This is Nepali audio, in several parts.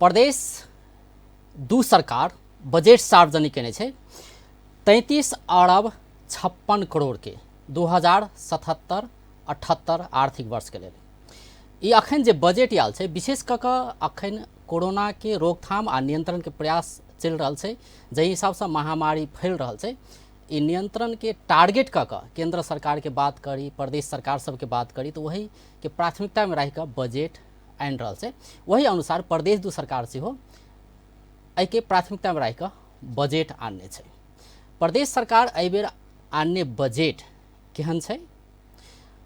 प्रदेश दू सरकार बजेट सार्वजनिक केने छै 33 अरब 56 करोड़ के 2077-78 आर्थिक वर्ष के लेल। ई अखन जे बजेट आयल छै विशेष कऽ कऽ अखन कोरोना के रोकथाम आ नियंत्रण के प्रयास चल रहा है, जहि हिसाब से महामारी फैल रहा है। ई नियंत्रण के टारगेट कऽ कऽ केंद्र सरकार के बात करी, प्रदेश सरकार सब के बात करी तो वही के प्राथमिकता में रह कऽ बजेट आनि रहल छै। वही अनुसार प्रदेश दू सरकार सेहो एहि के प्राथमिकता में रह कऽ बजेट आनने छै। प्रदेश सरकार एहि बेर आनने बजेट केहन छै,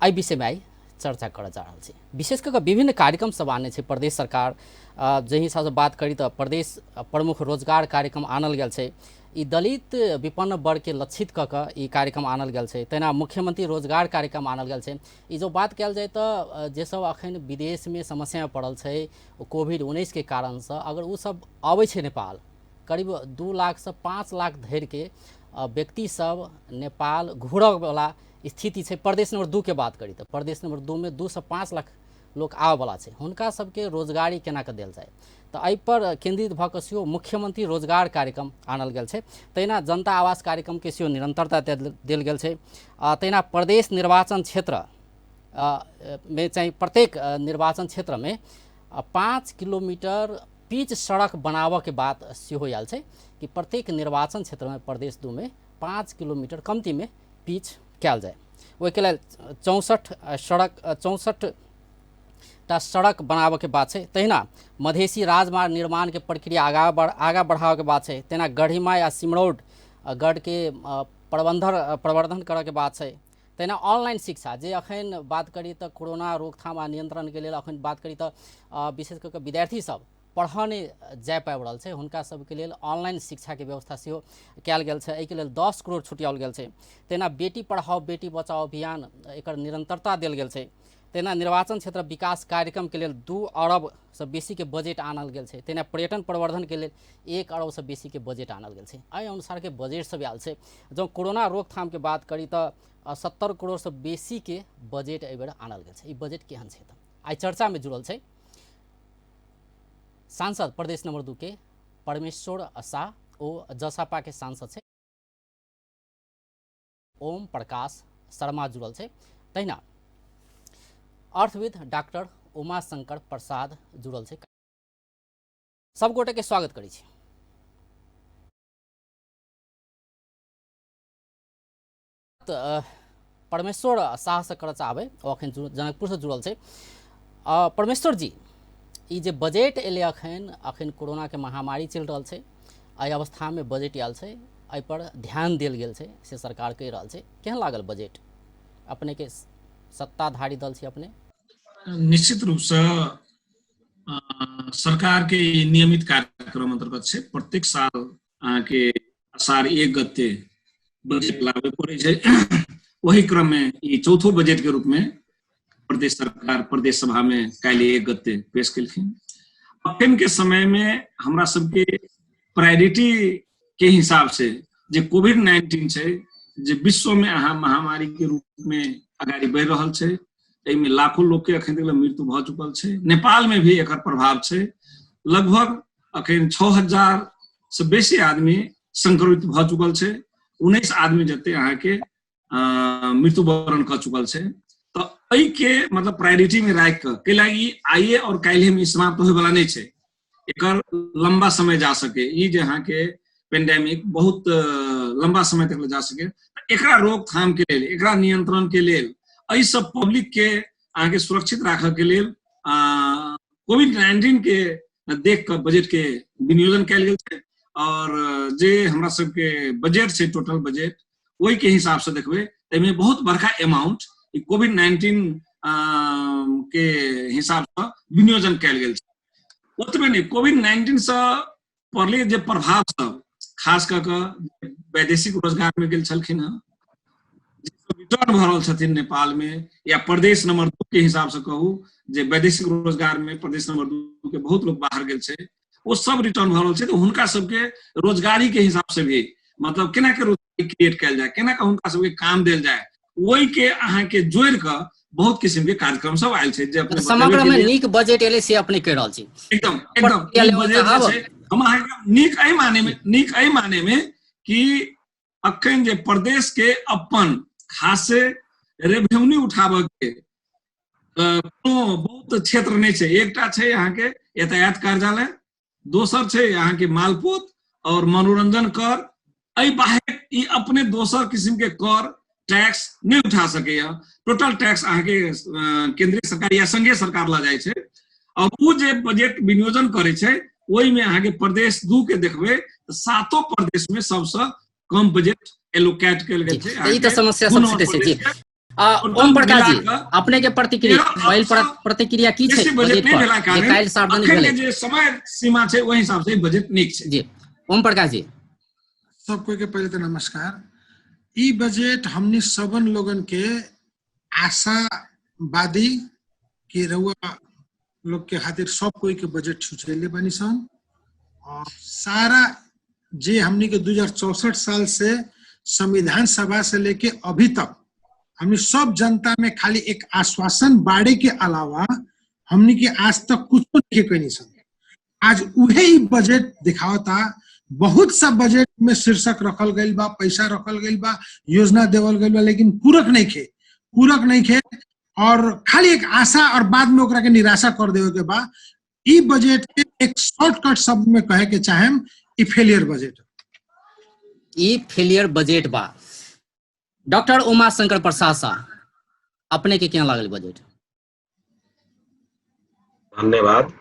एहि विषय में आई चर्चा करल जा रहा है। विशेष करके विभिन्न कार्यक्रम सब आने छै प्रदेश सरकार। जहि हिसाब से बात करी तो प्रदेश प्रमुख रोजगार कार्यक्रम आनल गेल छै। ई दलित विपन्न वर्ग के लक्षित कऽ कऽ ई कार्यक्रम आनल गेल छै। तेना मुख्यमंत्री रोजगार कार्यक्रम आनल गेल छै। ई जो बात कल जाए तो जे सब अखन विदेश में समस्या में पड़ल छै कोविड-19 के कारण से, अगर वो सब आबै छै नेपाल, करीब 2 लाख से 5 लाख धरि के व्यक्ति सब नेपाल घूरऽ वाला स्थिति है। प्रदेश नंबर 2 के बात करी तो प्रदेश नंबर 2 में 2 से 5 लाख लोग आबऽ वाला है। हुनका सबके रोजगारी केना के देल जाए तो एहि पर केंद्रित भऽ कऽ सेहो मुख्यमंत्री रोजगार कार्यक्रम आनल गेल छै। तहिना जनता आवास कार्यक्रम के सेहो निरंतरता देल गेल छै। तहिना प्रदेश निर्वाचन क्षेत्र में चाहिँ प्रत्येक निर्वाचन क्षेत्र में 5 किलोमीटर पिच सड़क बनाबऽ के बात सेहो आयल छै कि प्रत्येक निर्वाचन क्षेत्र में प्रदेश 2 में 5 किलोमीटर कमती में पिच कल जाए। ओहिके लेल 64 सड़क बनाबऽ के बात है। तहिना मधेसी राजमार्ग निर्माण के प्रक्रिया आगा बढ़ाबऽ के बात है। तेना गढ़ीमा या सिमरौड गढ़ के प्रवर्धन करऽ के बात है। तेना ऑनलाइन शिक्षा जे अखन बात करी तो कोरोना रोकथाम आ नियंत्रण के लेल अखन बात करी तो विशेष करके विद्यार्थी सब पढ़ऽ नहि जा पाबि रहल छै, हुनका सबके लेल ऑनलाइन शिक्षा के व्यवस्था सेहो कयल गेल छै। एहिके लेल 10 करोड़ छुटियाओल गेल छै। तेना बेटी पढ़ाओ बेटी बचाओ अभियान एकर निरंतरता देल गेल छै। तेना निर्वाचन क्षेत्र विकास कार्यक्रम के लेल 2 अरब से बेसी के बजेट आनल गेल छै। तेना पर्यटन प्रवर्धन के लेल 1 अरब से बेसी के बजेट आनल गेल छै। एहि अनुसार के बजेट सब आयल छै। जो कोरोना रोकथाम के बात करी तो 70 करोड़ से बेसी के बजेट एहि बेर आनल गेल छै। ई बजेट केहन छै तऽ आई चर्चा में जुड़ल छै सांसद प्रदेश नंबर 2 के परमेश्वर शाह ओ जसपा के सांसद छै ओम प्रकाश शर्मा जुड़ल छै। तहिना अर्थविद डॉक्टर उमाशंकर प्रसाद जुड़ल छै। सब गोटे के स्वागत करी छी। परमेश्वर शाह से करऽ चाहबै, ओ अखन जनकपुर से जुड़ल छै। परमेश्वर जी, ई जे बजेट एले अखन कोरोना के महामारी चल रहल छै, एहि अवस्था में बजेट आयल छै, एहि पर ध्यान देल गेल छै से सरकार कहि रहल छै। केहन लागल बजेट? अपने के सत्ताधारी दल छी अपने। निश्चित रूप से सरकार के नियमित कार्यक्रम अंतर्गत से प्रत्येक साल के असार 1 गते बजेट लागू पड़े छै। वही क्रम में ई चौथो बजेट के रूप में प्रदेश सरकार प्रदेश सभा में काल्हि 1 गते पेश केलखिन। अखन के समय में हमरा सबके प्रायोरिटी के हिसाब से जे कोविड-19 छै, जे विश्व में अहाँ महामारी के रूप में आगाड़ी बढ़ि रहल छै, एहिमे लाखों लोग के अखन तक मृत्यु भऽ चुकल छै। नेपाल में भी एकर प्रभाव छै। लगभग अखन 6000 से बेसी आदमी संक्रमित भऽ चुकल छै। 19 आदमी जते अहाँ के मृत्युवरण कऽ चुकल छै। तो एहि के मतलब प्रायोरिटी में राखि कऽ के लागी आइए और काल्हि में समाप्त होय वाला नहीं छै। एकर लंबा समय जा सके, ई जे अहाँ के पेंडेमिक बहुत लंबा समय तक जा सके, एकरा रोकथाम के लेल, एकरा नियंत्रण के लेल, एहि सब पब्लिक के अहाँ के सुरक्षित राखऽ के लेल कोविड-19 के देख कऽ बजेट के विनियोजन कयल गेल छै। और जे हमरा सबके बजेट छै, टोटल बजेट, ओहि के हिसाब से देखबै एहिमे बहुत बड़का अमाउंट कोविड-19 के हिसाब से विनियोजन कयल गेल छै। ओतबे नहीं, कोविड-19 से पड़ले जे प्रभाव सब, खास कऽ कऽ वैदेशिक रोजगार में गेल छलखिन हँ, रिटर्न भऽ रहल छथिन नेपाल में, या प्रदेश नंबर 2 के हिसाब से कहू जे वैदेशिक रोजगार में प्रदेश नंबर 2 के बहुत लोग बाहर गेल छै, वो सब रिटर्न भऽ रहल छै। तो हुनका सबके रोजगारी के हिसाब से भी मतलब केना के रोजगारी क्रिएट कयल जाए, केना के हुनका सबके काम देल जाए, ओहि के अहाँ के जोड़ि कऽ बहुत किस्म के कार्यक्रम सब आयल छै जे अपने समग्र में नीक बजट एले से अपने कह रहल छी। एकदम ई बजट जे छै हम नीक एहि माने में कि अखन जे प्रदेश के अपन खासे रेवेन्यू उठाबऽ के कोनो बहुत क्षेत्र नहीं छै। एकटा छै यहाँ के यातायात कार्यालय, दोसर छै यहाँ के मालपोत और मनोरंजन कर। एहि बाहेक ई अपने दोसर किस्म के कर टैक्स नहीं उठा सके। टोटल टैक्स अहाँ के केंद्रीय सरकार या संघीय सरकार ला जाए छै और वो जे बजट विनियोजन करे छै ओहि में अहाँ के प्रदेश 2 के देखबे तो 7 प्रदेश में सबसे कम बजट एलोकेट कल गेल छै। ई तो समस्या सबसे छै जी। ओम प्रकाश जी अपने के प्रतिक्रिया की छै बजट पर जे काल सार्वजनिक भेलै? जे समय सीमा छै ओहि हिसाब से बजट नीक छै जी। ओम प्रकाश जी सब कोई के पहले तो नमस्कार। ई बजट हमने सबन लोगन के आशावादी के रउआ लोग के खातिर सब कोई के बजट छुछेले बनी सन और सारा जे हमने के 2064 साल से संविधान सभा से लेके अभी तक हमने सब जनता में खाली एक आश्वासन बाड़े के अलावा हमने के आज तक कुछ नहीं कहनी सन। आज उहे ही बजट दिखावता। बहुत सा बजट में शीर्षक रखल गई बा, पैसा रखल गई बा, योजना देवल गई बा, लेकिन पूरक नहीं खे और खाली एक आशा और बाद में ओकरा के निराशा कर देवे के बा। ई बजट के एक शॉर्टकट शब्द में कहे के चाहेम ई फेलियर बजट बा। डॉक्टर उमा शंकर प्रसाद शाह अपने के क्या लागल बजट? धन्यवाद।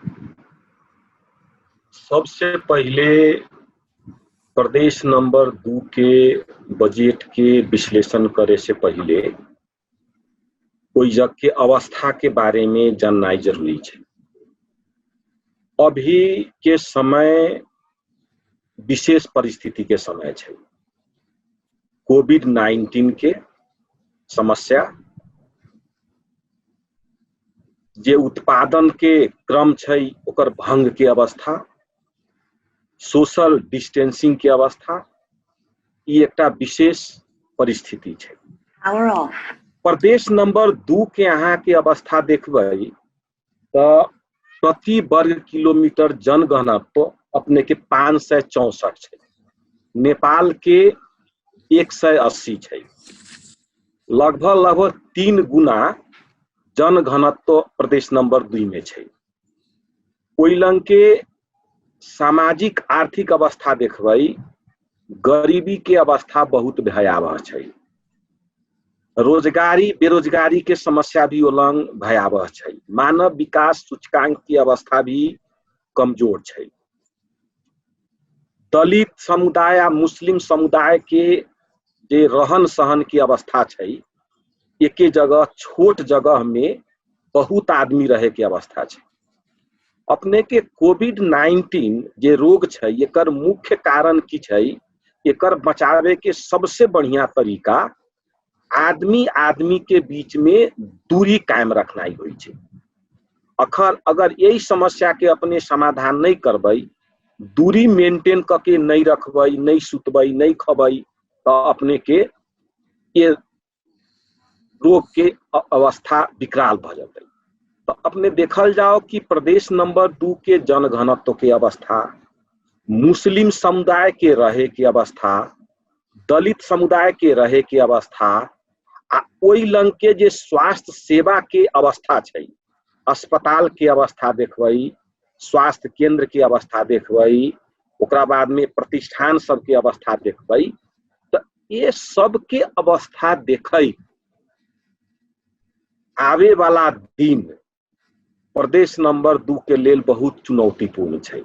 सबसे पहले प्रदेश नंबर 2 के बजट के विश्लेषण करे से पहले कोई जग के अवस्था के बारे में जानना जरूरी है। अभी के समय विशेष परिस्थिति के समय है। कोविड-19 के समस्या जे उत्पादन के क्रम छै ओकर भंग के अवस्था, सोशल डिस्टेंसिंग के अवस्था, ये एकटा विशेष परिस्थिति है। प्रदेश नंबर 2 के यहाँ के अवस्था देखबै तो प्रति वर्ग किलोमीटर जनघनत्व अपने के 564 है, नेपाल के 180 है। लगभग 3 गुना जनघनत्व प्रदेश नंबर 2 में है। ओइ लंग के सामाजिक आर्थिक अवस्था देखबै गरीबी के अवस्था बहुत भयावह है। रोजगारी बेरोजगारी के समस्या भी ओलंग भयावह है। मानव विकास सूचकांक की अवस्था भी कमजोर है। दलित समुदाय या मुस्लिम समुदाय के जे रहन सहन की अवस्था है, एक जगह छोट जगह में बहुत आदमी रहे के अवस्था है। अपने के कोविड-19 जे रोग है एकर मुख्य कारण की है, एकर बचावे के सबसे बढ़िया तरीका आदमी के बीच में दूरी कायम रखना ही होई छे। अगर यही समस्या के अपने समाधान नहीं करबै, दूरी मेंटेन करके नहीं रखबै, नहीं सुतबै, नहीं खबै, तो अपने के ये रोग के अवस्था विकराल भ जाते। तो अपने देखल जाओ कि प्रदेश नंबर 2 के जनघनत्व के अवस्था, मुस्लिम समुदाय के रहे की अवस्था, दलित समुदाय के रहे की अवस्था, ओइ लंग के जे स्वास्थ्य सेवा के अवस्था छै, अस्पताल के अवस्था देखबै, स्वास्थ्य केंद्र के अवस्था देखबै, ओकरा बाद में प्रतिष्ठान सब के अवस्था देखबै, तो ये सब के अवस्था देखै आवे वाला दिन प्रदेश नंबर 2 के लेल बहुत चुनौतीपूर्ण है।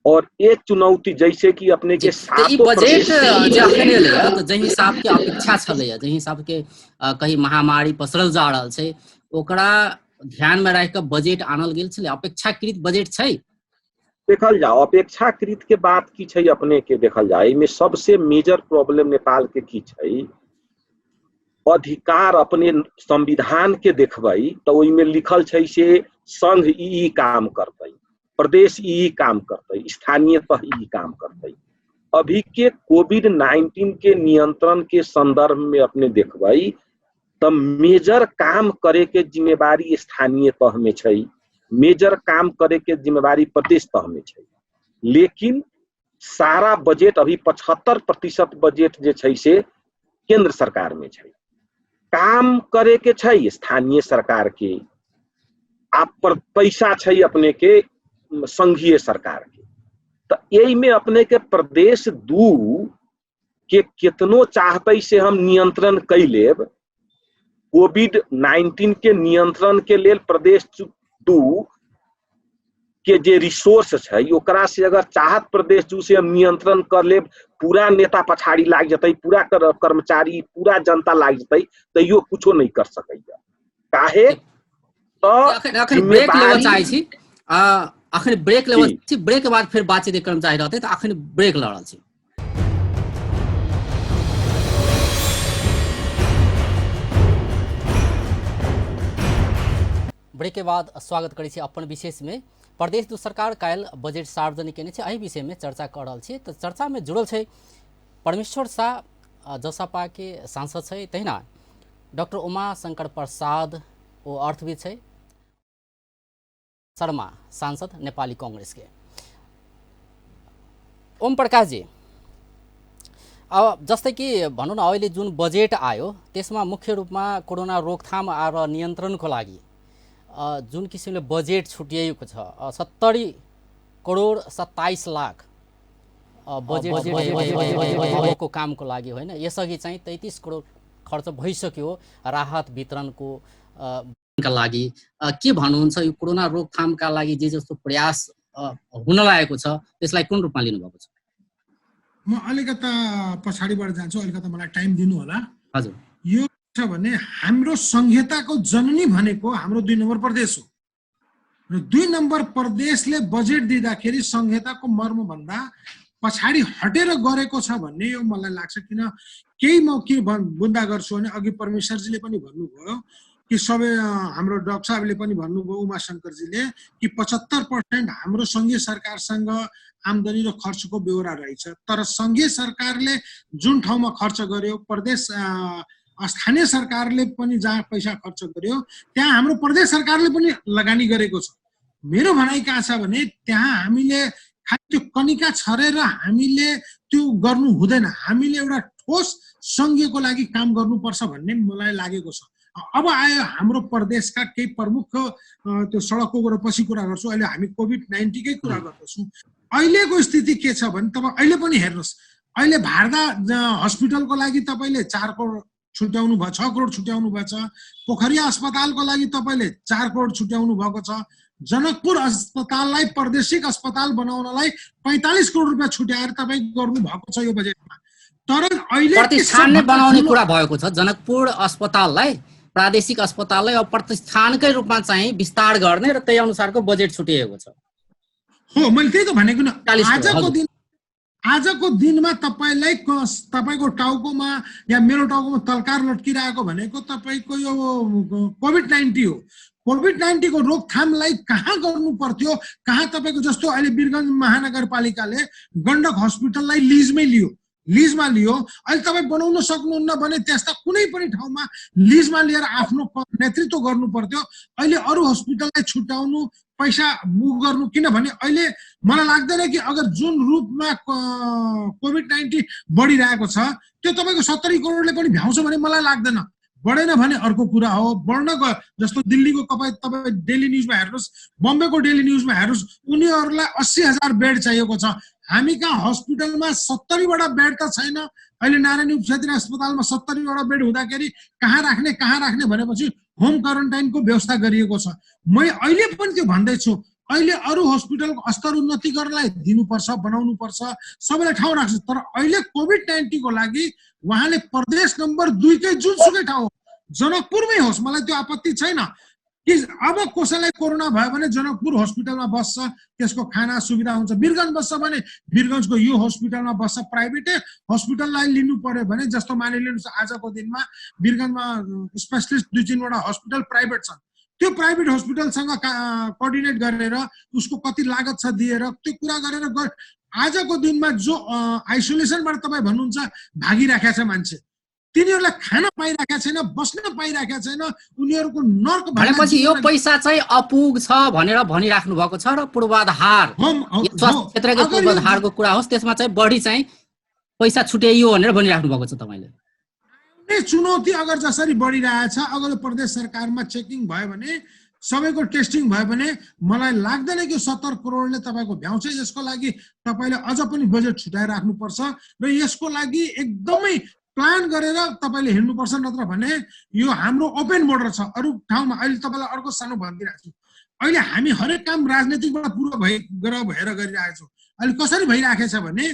और एक चुनौती जैसे कि अपने के बजट जे अखन एलैया तो जहि हिसाब के अपेक्षा छलैया, जहि हिसाब के कहीं महामारी पसरल जा रहल छै ओकरा ध्यान में रख के बजट आनल गेल छलै। अपेक्षाकृत बजट छै? देखल जाओ अपेक्षाकृत के बात की छै अपने के देखल जाए में सबसे मेजर प्रॉब्लम नेपाल के की छै, अधिकार अपने संविधान के देखबै तो ओइ में लिखल छै से संघ ई काम करतै, प्रदेश ई काम करतै, स्थानीय तह ई काम करतै। अभी के कोविड-19 के नियंत्रण के संदर्भ में अपने देखबै त मेजर काम करे के जिम्मेवारी स्थानीय तह में छै, मेजर काम करे के जिम्मेवारी प्रदेश तह में छै। लेकिन सारा बजेट अभी 75% बजेट जे छै से केंद्र सरकार में छै। काम करे के छै स्थानीय सरकार के, आप पर पैसा छै अपने के संघीय सरकार के। तो यही में अपने के प्रदेश 2 के कितनो चाहते से हम नियंत्रण कई लेब, कोविड-19 के नियंत्रण के लेल प्रदेश 2 के जे रिसोर्स है ओकरा से अगर चाहत प्रदेश 2 से हम नियंत्रण कर लेब, पूरा नेता पछाड़ी लाग जतै, पूरा कर्मचारी, पूरा जनता लाग जतै, तैयो कुछो नहीं कर सकैया। काहे अखन ब्रेक लेवल चाहे छी, अखन ब्रेक लेवल छी, ब्रेक के बाद फिर बातचीत क्रम जारी रहतै। तो अखन ब्रेक ल रहल छी। ब्रेक के बाद स्वागत करै छी अपन विशेष में। प्रदेश 2 सरकार काल बजेट सार्वजनिक केने छै, एहि विषय में चर्चा कर रहल छी। तो चर्चा में जुड़ल छै परमेश्वर शाह जसपा के सांसद छै, तहिना डॉक्टर उमा शंकर प्रसाद ओ अर्थविद छै, शर्मा सांसद नेपाली कांग्रेस के। ओम प्रकाश जी, अब जस्तै कि भनौँ न अहिले जुन बजेट आयो त्यसमा मुख्य रूपमा कोरोना रोकथाम र नियन्त्रणको लागि जुन किसिमले बजेट छुट्याइएको छ 70 करोड 27 लाख बजेट को कामको लागि होइन। यसअघि चाहिँ 33 करोड खर्च भइसक्यो राहत वितरणको का लागि। के भन्नुहुन्छ यो कोरोना रोकथामका लागि जे जस्तो प्रयास हुन लागेको छ त्यसलाई कुन रूपमा लिनुभएको छ? म अलिकता पछाडिबाट जान्छु, अलिकता मलाई टाइम दिनु होला। हजुर, यो छ भने हाम्रो संहिताको जननी भनेको हाम्रो 2 नम्बर प्रदेश हो र 2 नम्बर प्रदेशले बजेट दिँदाखेरि संहिताको मर्म भन्दा पछाडी हटेर गरेको छ भन्ने यो मलाई लाग्छ। किन केही म के बुझ्दा गर्छु भने अघि परमेश्वरजीले पनि भन्नुभयो कि सबै हाम्रो डाक्टर साहबले पनि भन्नुभयो, उमाशंकरजीले कि 75% हाम्रो संघीय सरकारसँग आम्दानी र खर्चको ब्यौरा रहेछ। तर संघीय सरकारले जुन ठाउँमा खर्च गर्यो, प्रदेश स्थानीय सरकारले पनि जहाँ पैसा खर्च गर्यो त्यहाँ हाम्रो प्रदेश सरकारले पनि लगानी गरेको छ। मेरो भनाइ कहाँ छ भने त्यहाँ हामीले खालि त्यो कनिका छरेर हामीले त्यो गर्नु हुँदैन, हामीले एउटा ठोस संघीयको लागि काम गर्नुपर्छ भन्ने मलाई लागेको छ। अब आयो हाम्रो प्रदेशका केही प्रमुख त्यो सडकको पछि कुरा गर्छु, अहिले हामी कोभिड-19 कै कुरा गर्छौँ। अहिलेको स्थिति के छ भने तपाईँ अहिले पनि हेर्नुहोस्, अहिले भारदा हस्पिटलको लागि तपाईँले 4 करोड छुट्याउनु भयो, 6 करोड छुट्याउनु भएको छ। पोखरिया अस्पतालको लागि तपाईँले 4 करोड छुट्याउनु भएको छ। जनकपुर अस्पताललाई प्रादेशिक अस्पताल बनाउनलाई 45 करोड रुपियाँ छुट्याएर तपाईँ गर्नु भएको छ यो बजेटमा। तर अहिले प्रतिष्ठान नै बनाउने कुरा भएको छ। जनकपुर अस्पताललाई प्रादेशिक अस्पताललाई अब प्रतिष्ठानकै रूपमा चाहिँ विस्तार गर्ने र त्यही अनुसारको बजेट छुट्याएको छ। हो, मैले त्यही त भनेको न। आजको दिनमा तपाईलाई तपाईको टाउकोमा या मेरो टाउकोमा तलकार लट्किरहेको भनेको तपाईको यो कोभिड-19 हो। कोभिड-19 को रोकथामलाई कहाँ गर्नु पर्थ्यो, कहाँ तपाईको जस्तो अहिले वीरगञ्ज महानगरपालिकाले गण्डक हस्पिटललाई लिजमा लियो। अहिले तपाईँ बनाउन सक्नुहुन्न भने त्यस्ता कुनै पनि ठाउँमा लिजमा लिएर आफ्नो नेतृत्व गर्नु पर्थ्यो। अहिले अरू हस्पिटललाई छुट्याउनु, पैसा बुक गर्नु, किनभने अहिले मलाई लाग्दैन कि अगर जुन रूपमा कोभिड-19 बढिरहेको छ त्यो तपाईँको 70 करोडले पनि भ्याउँछ भने मलाई लाग्दैन। बढेन भने अर्को कुरा हो। बढ्न जस्तो दिल्लीको तपाईँ डेली न्युजमा हेर्नुहोस्, बम्बेको डेली न्युजमा हेर्नुहोस्, उनीहरूलाई 80,000 बेड चाहिएको छ। हामी कहाँ हस्पिटलमा 70 वटा बेड त छैन। अहिले नारायण क्षेत्रीय अस्पतालमा 70 वटा बेड हुँदाखेरि कहाँ राख्ने भनेपछि होम क्वारेन्टाइनको व्यवस्था गरिएको छ। म अहिले पनि त्यो भन्दैछु, अहिले अरू हस्पिटलको स्तर उन्नति गर्नलाई दिनुपर्छ, बनाउनु पर्छ, सबैलाई ठाउँ राख्छ। तर अहिले कोभिड-19 को लागि उहाँले प्रदेश नम्बर 2 कै जुनसुकै ठाउँ जनकपुरमै होस्, मलाई त्यो आपत्ति छैन कि अब कसैलाई कोरोना भयो भने जनकपुर हस्पिटलमा बस्छ, त्यसको खाना सुविधा हुन्छ। वीरगञ्ज बस्छ भने वीरगञ्जको यो हस्पिटलमा बस्छ। प्राइभेटै हस्पिटललाई लिनु पर्यो भने जस्तो मानिलिनुहोस् आजको दिनमा वीरगञ्जमा स्पेशलिस्ट 2-3 वटा हस्पिटल प्राइभेट छन्। त्यो प्राइभेट हस्पिटलसँग कोअर्डिनेट गरेर उसको कति लागत छ दिएर त्यो कुरा गरेर आजको दिनमा जो आइसोलेसनबाट तपाईँ भन्नुहुन्छ भागिराखेको छ मान्छे, तिनीहरूलाई खान पाइराखेका छैन, बस्न पाइराखेका छैन, उनीहरूको नर्क भनेपछि यो पैसा चाहिँ अपुग छ भनेर भनिराख्नु भएको छ र पूर्वाधार स्वास्थ्य क्षेत्रको पूर्वाधारको कुरा होस् त्यसमा चाहिँ बढी चाहिँ पैसा छुट्याइयो भनेर भनिराख्नु भएको छ तपाईले। चुनौती अगर जसरी बढिरहेछ, अगर प्रदेश सरकारमा चेकिङ भयो भने, सबैको टेस्टिङ भयो भने मलाई लाग्दैन कि 70 करोडले तपाईको भ्याउँछ। यसको लागि तपाईले अझ पनि बजेट छुटाएर राख्नुपर्छ र यसको लागि एकदमै प्लान गरेर तपाईले हिँड्नुपर्छ, नत्र भने यो हाम्रो ओपन बोर्डर छ। अरु ठाउँमा अहिले तपाईलाई अर्को सानो भनिदिरहेको छु, अहिले हामी हरेक काम राजनीतिकबाट पूर्व भएर गरिरहेका छौँ। अहिले कसरी भइराखेको छ भने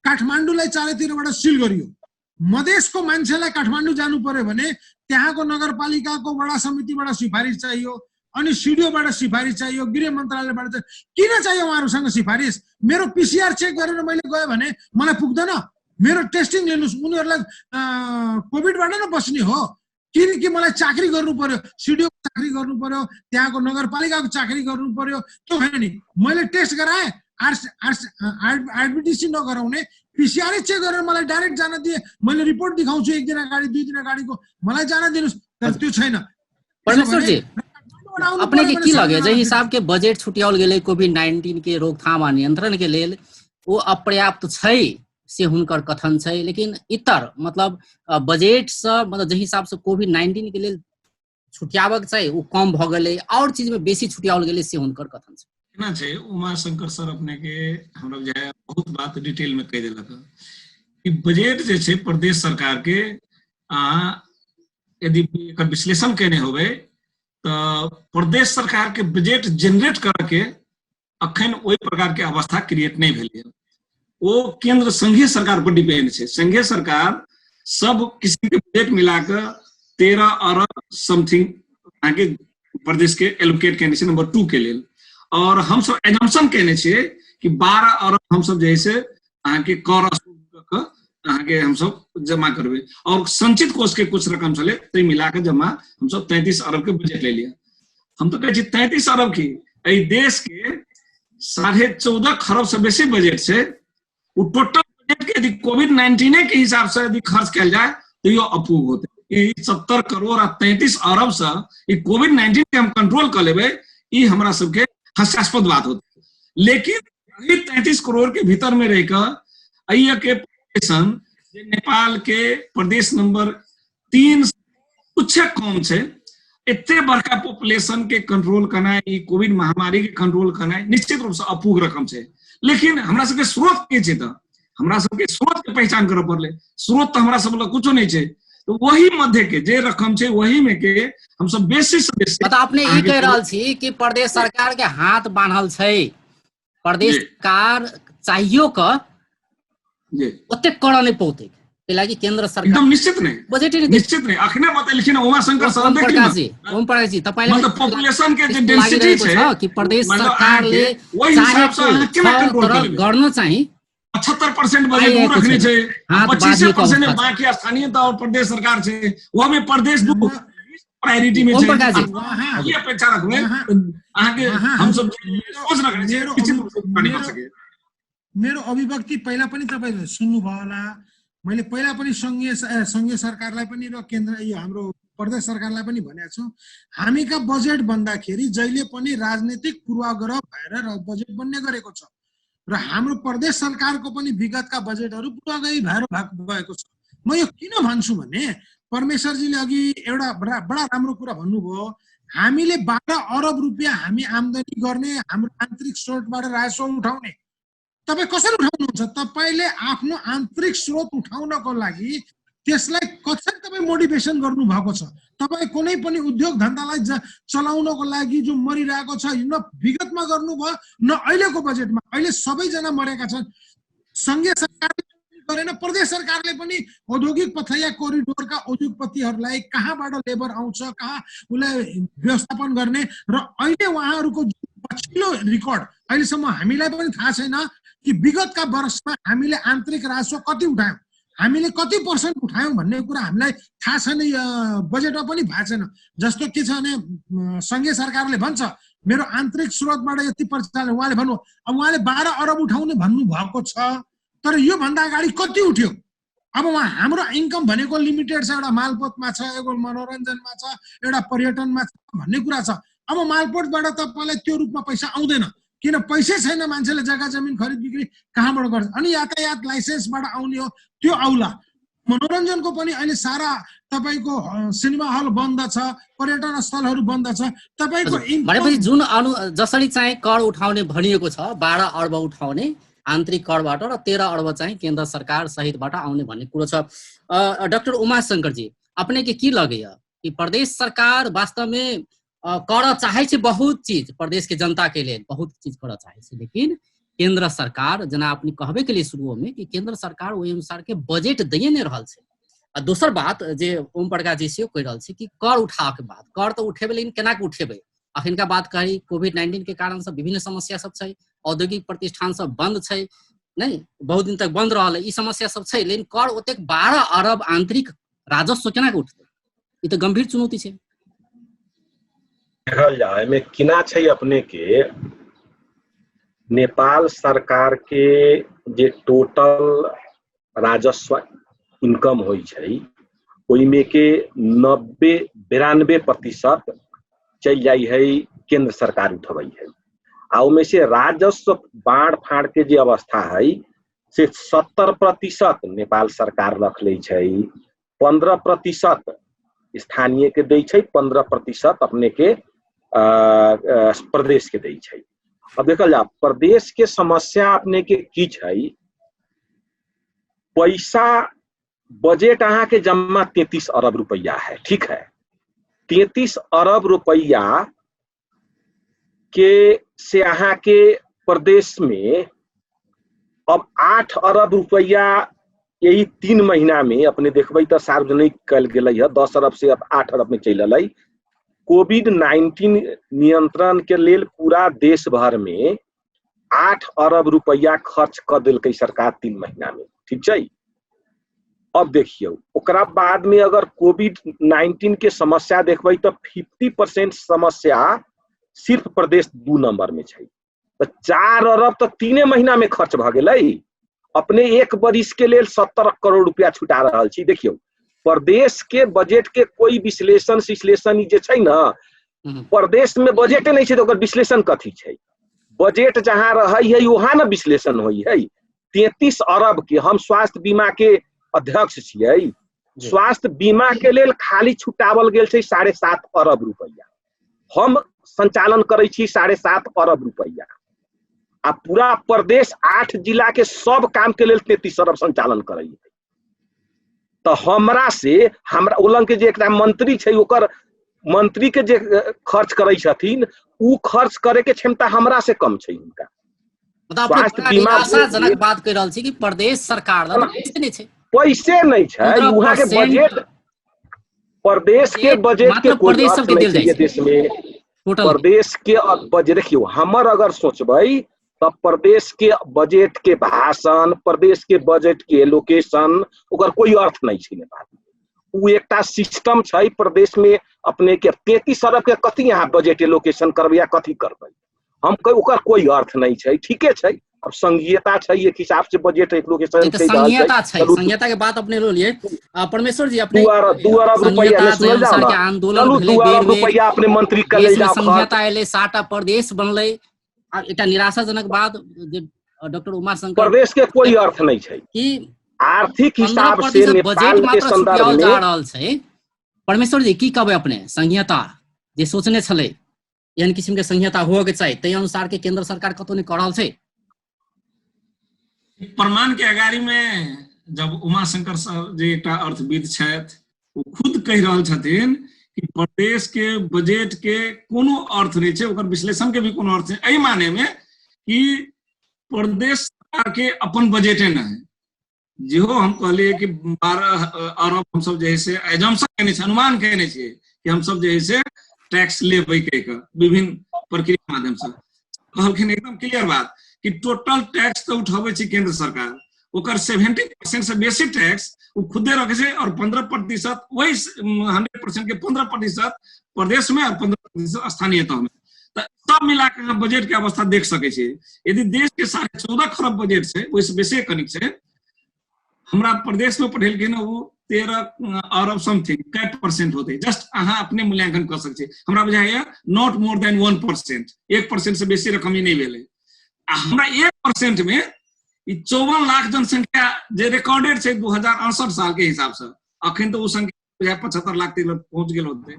काठमाडौँलाई चारैतिरबाट सिल गरियो, मधेसको मान्छेलाई काठमाडौँ जानु पर्यो भने त्यहाँको नगरपालिकाको वडा समितिबाट सिफारिस चाहियो, अनि सिडिओबाट सिफारिस चाहियो, गृह मन्त्रालयबाट चाहियो। किन चाहियो उहाँहरूसँग सिफारिस? मेरो पीसीआर चेक गरेर मैले गएँ भने मलाई पुग्दैन, मेरो टेस्टिङ लिनुस्, उनीहरूलाई कोभिडबाट न बस्ने हो। किनकि मलाई चाकरी गर्नु पर्यो, सिडिओ चाकरी गर्नु पर्यो, त्यहाँको नगरपालिकाको चाकरी गर्नु पर्यो, त्यो होइन नि। मैले टेस्ट गराएँ, आरबिटिसी नगराउने पीसीआर चेक गरेर मलाई डाइरेक्ट जान दिए, मैले रिपोर्ट दिखाउँछु 1 दिन अगाडि 2 दिन अगाडिको, मलाई जान दिनुस्। तर त्यो छैन। परमेश्वर जी, अपने के की लगे जे हिसाब के बजेट छुट्याओल गेलै कोभिड-19 के रोकथाम आ नियंत्रण के लेल वो अपर्याप्त छै से हुनकर कथन छै, लेकिन इतर मतलब बजेट से मतलब जे हिसाब से कोभिड-19 के लेल छुट्यावक चाहिँ उ कम भ गेलै और चीज में बेसी छुट्याओल गेलै से हुनकर कथन छै। ना छै उमा शंकर सर अपने के हमरा जे बहुत बात डिटेल में कह देलक कि बजेट जे छै प्रदेश सरकार के यदि एकर विश्लेषण केने होबे तो प्रदेश सरकार के बजेट जनरेट करके अखन ओई प्रकार के अवस्था क्रिएट नहीं भेलै। वो केंद्र संघीय सरकार पर डिपेंड है। संघीय सरकार सब किसी के बजेट मिलाकर 13 अरब समथिंग आगे प्रदेश के एलोकेट करने से नंबर 2 के लिए, और हम सब एजम्पशन कहने छे कि 12 अरब हम सब जैसे आगे कर आगे हम सब जमा करबे, और संचित कोष के कुछ रकम चले तो मिलाकर जमा हम सब 33 अरब के बजट ले लिया। हम तो कहे 33 अरब की देश के 14.5 खरब से बेसी बजट से वो टोटल बजट के यदि कोविड-19 के हिसाब से यदि खर्च किया जाए तो ये अपूग होते। 70 करोड़ और 33 अरब से ये कोविड-19 के हम कंट्रोल कर लेबे, ये हमरा सबके हास्यास्पद बात होती। लेकिन ये 33 करोड़ के भीतर में रहकर अइया के पॉपुलेशन नेपाल के प्रदेश नंबर 3 कुछ कम है, इतने बड़का पॉपुलेशन के कंट्रोल करना, कोविड महामारी के कंट्रोल करना निश्चित रूप से अपूग रकम है। लेकिन हमरा सबके स्रोत के छै, हमरा सबके स्रोत के पहचान करऽ पड़ले। स्रोत तो हमरा सब लग कुछो नहीं छै, तो वही मध्य के जे रकम छै वही में के हम सब बेसी से बेसी। मतलब अपने ई कह रहल छी कि प्रदेश सरकार के हाथ बांधल छै, प्रदेश सरकार चाहियो क ओते करऽ नहीं पौते, कि केंद्र सरकार एकदम निश्चित नहीं, बजट नहीं निश्चित नहीं। अखने बतैलखिन उमा शंकर सर देखिन ओम प्रकाश जी तपाईले मतलब पॉपुलेशन के जे डेंसिटी छै कि प्रदेश सरकारले वही हिसाब से केना कंट्रोल करबे गर्न चाहिँ 78% बजट उ रखने छै, 25% बाकी स्थानीय तौर प्रदेश सरकार छै, वो में प्रदेश प्रायोरिटी में छै। ये अपेक्षा रखबे आगे हम सब सोच रखने छै निश्चित रूप से पानी कर सके। मेरो अभिव्यक्ति पहिला पनि तपाईले सुन्नु भयो होला, मैले पहिला पनि संघीय सरकारलाई पनि र केन्द्र यो हाम्रो प्रदेश सरकारलाई पनि भनेको छु, हामीका बजेट भन्दाखेरि जहिले पनि राजनीतिक पूर्वाग्रह भएर बजेट बन्ने गरेको छ र हाम्रो प्रदेश सरकारको पनि विगतका बजेटहरू पूर्वाग्रही भएर भएको छ। म यो किन भन्छु भने परमेश्वरजीले अघि एउटा बडा राम्रो कुरा भन्नुभयो, हामीले 12 अरब रुपैयाँ हामी आम्दानी गर्ने, हाम्रो आन्तरिक स्रोतबाट राजस्व उठाउने। तपाईं कसरी उठाउनुहुन्छ? तपाईले आफ्नो आन्तरिक स्रोत उठाउनको लागि त्यसलाई कसरी तपाईं मोटिभेसन गर्नु भएको छ? तपाईं कुनै पनि उद्योग धन्दालाई चलाउनको लागि जो मरिरहेको छ, न विगतमा गर्नुभयो न अहिलेको बजेटमा। अहिले सबैजना मरेका छन्। संघीय सरकारले गरेन, प्रदेश सरकारले पनि औद्योगिक पथैया कोरिडोरका उद्योगपतिहरूलाई कहाँबाट लेबर आउँछ, कहाँ उसलाई व्यवस्थापन गर्ने, र अहिले उहाँहरूको पछिल्लो रिकर्ड अहिलेसम्म हामीलाई पनि थाहा छैन कि विगतका वर्षमा हामीले आन्तरिक राजस्व कति उठायौं, हामीले कति % उठायौं भन्ने कुरा हामीलाई थाहा छैन, बजेटमा पनि भएको छैन। जस्तो के छ भने संघीय सरकारले भन्छ मेरो आन्तरिक स्रोतबाट यति परिचालन, उहाँले भन्नु अब उहाँले 12 अरब उठाउने भन्नु भएको छ, तर यो भन्दा अगाडि कति उठ्यो? अब उहाँ हाम्रो इन्कम भनेको लिमिटेड छ, एउटा मालपोतमा छ, एउटा मनोरञ्जनमा छ, एउटा पर्यटनमा छ भन्ने कुरा छ। अब मालपोतबाट तपाईँलाई त्यो रूपमा पैसा आउँदैन, किन पैसै छैन, मान्छेले जग्गा जमिन खरिद बिक्री कहाँबाट गर्छ। अनि यातायात लाइसेन्सबाट आउने हो त्यो आउला। मनोरञ्जनको पनि अहिले सारा तपाईँको सिनेमा हल बन्द छ, पर्यटन स्थलहरू बन्द छ। तपाईँको भनेपछि जुन जसरी चाहिँ कर उठाउने भनिएको छ 12 अर्ब उठाउने आन्तरिक करबाट र 13 अर्ब चाहिँ केन्द्र सरकार सहितबाट आउने भन्ने कुरो छ। डाक्टर उमाशंकर जी, अपने के की लगैया कि प्रदेश सरकार वास्तव में कर चाहे छे बहुत चीज, प्रदेश के जनता के लिए बहुत चीज कर चाहे छे, लेकिन केंद्र सरकार जना अपनी कहबे के लिए शुरू में कि केंद्र सरकार वही अनुसार के बजेट दिए नहीं रहल छे। आ दोसर बात जे ओम प्रकाश जी से कह रहल छे कि कर उठा के बाद कर तो उठेबे, लेकिन केना के उठेबे। अखिनका बात करी कोविड-19 के कारण से विभिन्न समस्या सब छै, औद्योगिक प्रतिष्ठान सब बंद छै, नहीं बहुत दिन तक बंद रहल, ई समस्या सब छै, लेकिन कर ओतेक 12 अरब आंतरिक राजस्व केना के उठते, ई तो गंभीर चुनौती छै। देखल जाए में किना छै अपने के नेपाल सरकार के जे टोटल राजस्व इनकम होई छै ओइमे के 90-92% चल जाई है केंद्र सरकार उठबई है। आ ओमे से राजस्व बाढ़ फाड़ के जे अवस्था है से 70% नेपाल सरकार रख ले छै, 15% स्थानीय के दै छै, 15% अपने के प्रदेश के दै छै। अब देखल जा प्रदेश के समस्या अपने के की छै, पैसा बजट अहाँ के जमा 33 अरब रुपया है, ठीक है। 33 अरब रुपया के से अहाँ के प्रदेश में अब 8 अरब रुपया यही 3 महीना में अपने देखबै तो सार्वजनिक कल गेलै है, 10 अरब से अब 8 अरब में चल अलै। कोविड-19 नियंत्रण के लेल पूरा देश भर में 8 अरब रुपया खर्च कर दिलकै सरकार 3 महीना में, ठीक छै। अब देखियो ओकरा बाद में अगर कोविड-19 के समस्या देखबै तो 50% समस्या सिर्फ प्रदेश 2 नंबर में छै, तो 4 अरब तो 3 महीना में खर्च भ गेलै। अपने एक बरिस के लेल 70 करोड़ रुपया छुटा रहल छी। देखियो प्रदेश के बजट के कोई विश्लेषण जे छै ना, प्रदेश में बजट नहीं छै तो ओकर विश्लेषण कथी छै। बजट जहां रहै है वहां ना विश्लेषण होई है। 33 अरब के हम स्वास्थ्य बीमा के अध्यक्ष छियै, स्वास्थ्य बीमा के लेल खाली छुटावल गेल छै 7.5 अरब रुपया, हम संचालन करै छी 7.5 अरब रुपया। आ पूरा प्रदेश 8 जिला के सब काम के लेल 33 अरब संचालन करै है। तो हमरा उलंग के जे एकटा मंत्री छै ओकर मंत्री के जे खर्च करै छथिन उ खर्च करे के क्षमता हमरा से कम छै हुनका। मतलब स्वास्थ्य बीमा निराशाजनक बात कह रहल छी कि प्रदेश सरकार द पैसे नहीं छै, पैसे नहीं छै वहां के बजट, प्रदेश के बजट के कोई अर्थ नहीं छै देश में। प्रदेश के बजट देखियो हमर अगर सोचबै तब प्रदेश के बजट के भाषण, प्रदेश के बजट के एलोकेशन ओकर कोई अर्थ नहीं छै नेपाल में। उ एकटा सिस्टम छै प्रदेश में अपने के 33 अरब के कथी यहाँ बजट एलोकेशन करबै या कथी करबै, हम ओकर कोई अर्थ नहीं छै। ठीके छै, अब संघीयता छै एक हिसाब से बजट एलोकेशन छै, संघीयता छै, संघीयता के बात अपने लो लिए। परमेश्वर जी अपने 2 अरब रुपया ले सुनल जाओ ना, आंदोलन भेलै 2 अरब रुपया अपने मंत्री के ले जाओ, संघीयता एले 7टा प्रदेश बनलै। एकटा निराशाजनक बात जे डॉक्टर उमाशंकर, प्रदेश के कोई अर्थ नहीं छै कि आर्थिक हिसाब से नेपाल के संदर्भ में जा रहल छै। परमेश्वर जी की कहबै अपने, संघीयता जे सोचने छलै एहन किस्म के संघीयता होय के चाहिए तै अनुसार के केंद्र सरकार कतो नहीं कर रहल छै। प्रमाण के अगाड़ी में जब उमाशंकर साहब जे एकटा अर्थविद छथि वो खुद कह रहल छथिन कि प्रदेश के बजट के कोनो अर्थ नहीं छै, ओकर विश्लेषण के भी कोनो अर्थ नहीं, एहि माने में कि प्रदेश सरकार के अपन बजटे न है। जेहो हम कहलिए कि 12 अरब हम सब जे है से एजम्पशन केने छै, अनुमान केने छै कि हम सब जे है से टैक्स लेबै कह विभिन्न प्रक्रिया माध्यम से कहलखिन एकदम क्लियर बात कि टोटल टैक्स तो उठाबै छै केंद्र सरकार, ओकर 70% से बेसी टैक्स वो खुदे रखे छै और 15% वही 100% के 15% प्रदेश में और 15% स्थानीय तह में। तो सब मिला के बजट के अवस्था देख सके छै। यदि देश के 14.5 खरब बजट छै, ओइसे बेसी कनिक छै, हमरा प्रदेश में पढ़ेल के ना वो 13 अरब समथिंग कै % होते जस्ट अहाँ अपने मूल्यांकन कर सकते हमरा बुझाइए नॉट मोर देन 1%, 1% से बेसी रकम ही नहीं भेले। हमरा 1% में 54 लाख जनसंख्या जे रिकॉर्डेड है 2068 साल के हिसाब से, अखन तो वो संख्या 75 लाख तक पहुंच गए होते,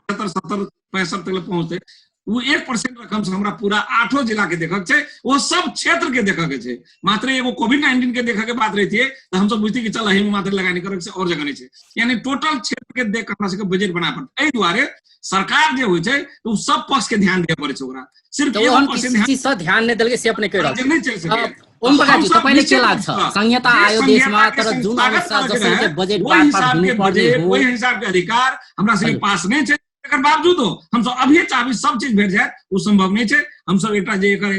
75, 70, 65 तक पहुंचते। वो 1% रकम से हमरा पूरा 8 जिला के देखक छे, वो सब क्षेत्र के देखक छे। मात्र एगो कोविड-19 के देखक के बात रही थी तो हम सब बुझती कि चल एही मात्र लगानी करक से और जगह नहीं छे, यानी टोटल क्षेत्र के देख हमरा सबके बजट बना पड़त। एहि दुआरे सरकार जे होय छे तो सब पक्ष के ध्यान देबे पड़े छे, ओकरा सिर्फ तो हम किसी चीज से ध्यान नहीं देलके से अपने कह रहल नहीं चल सके। ओम प्रकाश जी तपाईले के लाग्छ संहिता आयो देशमा तर जुन अनुसार जसरी बजेट बात दिनु पर्ने हो वही हिसाब के अधिकार हमरा सबके पास नहीं छे। एकर बावजूद हम सब अभी चाहबी सब चीज भेट जाए वो संभव नहीं छे। हम सब एकटा जे एकर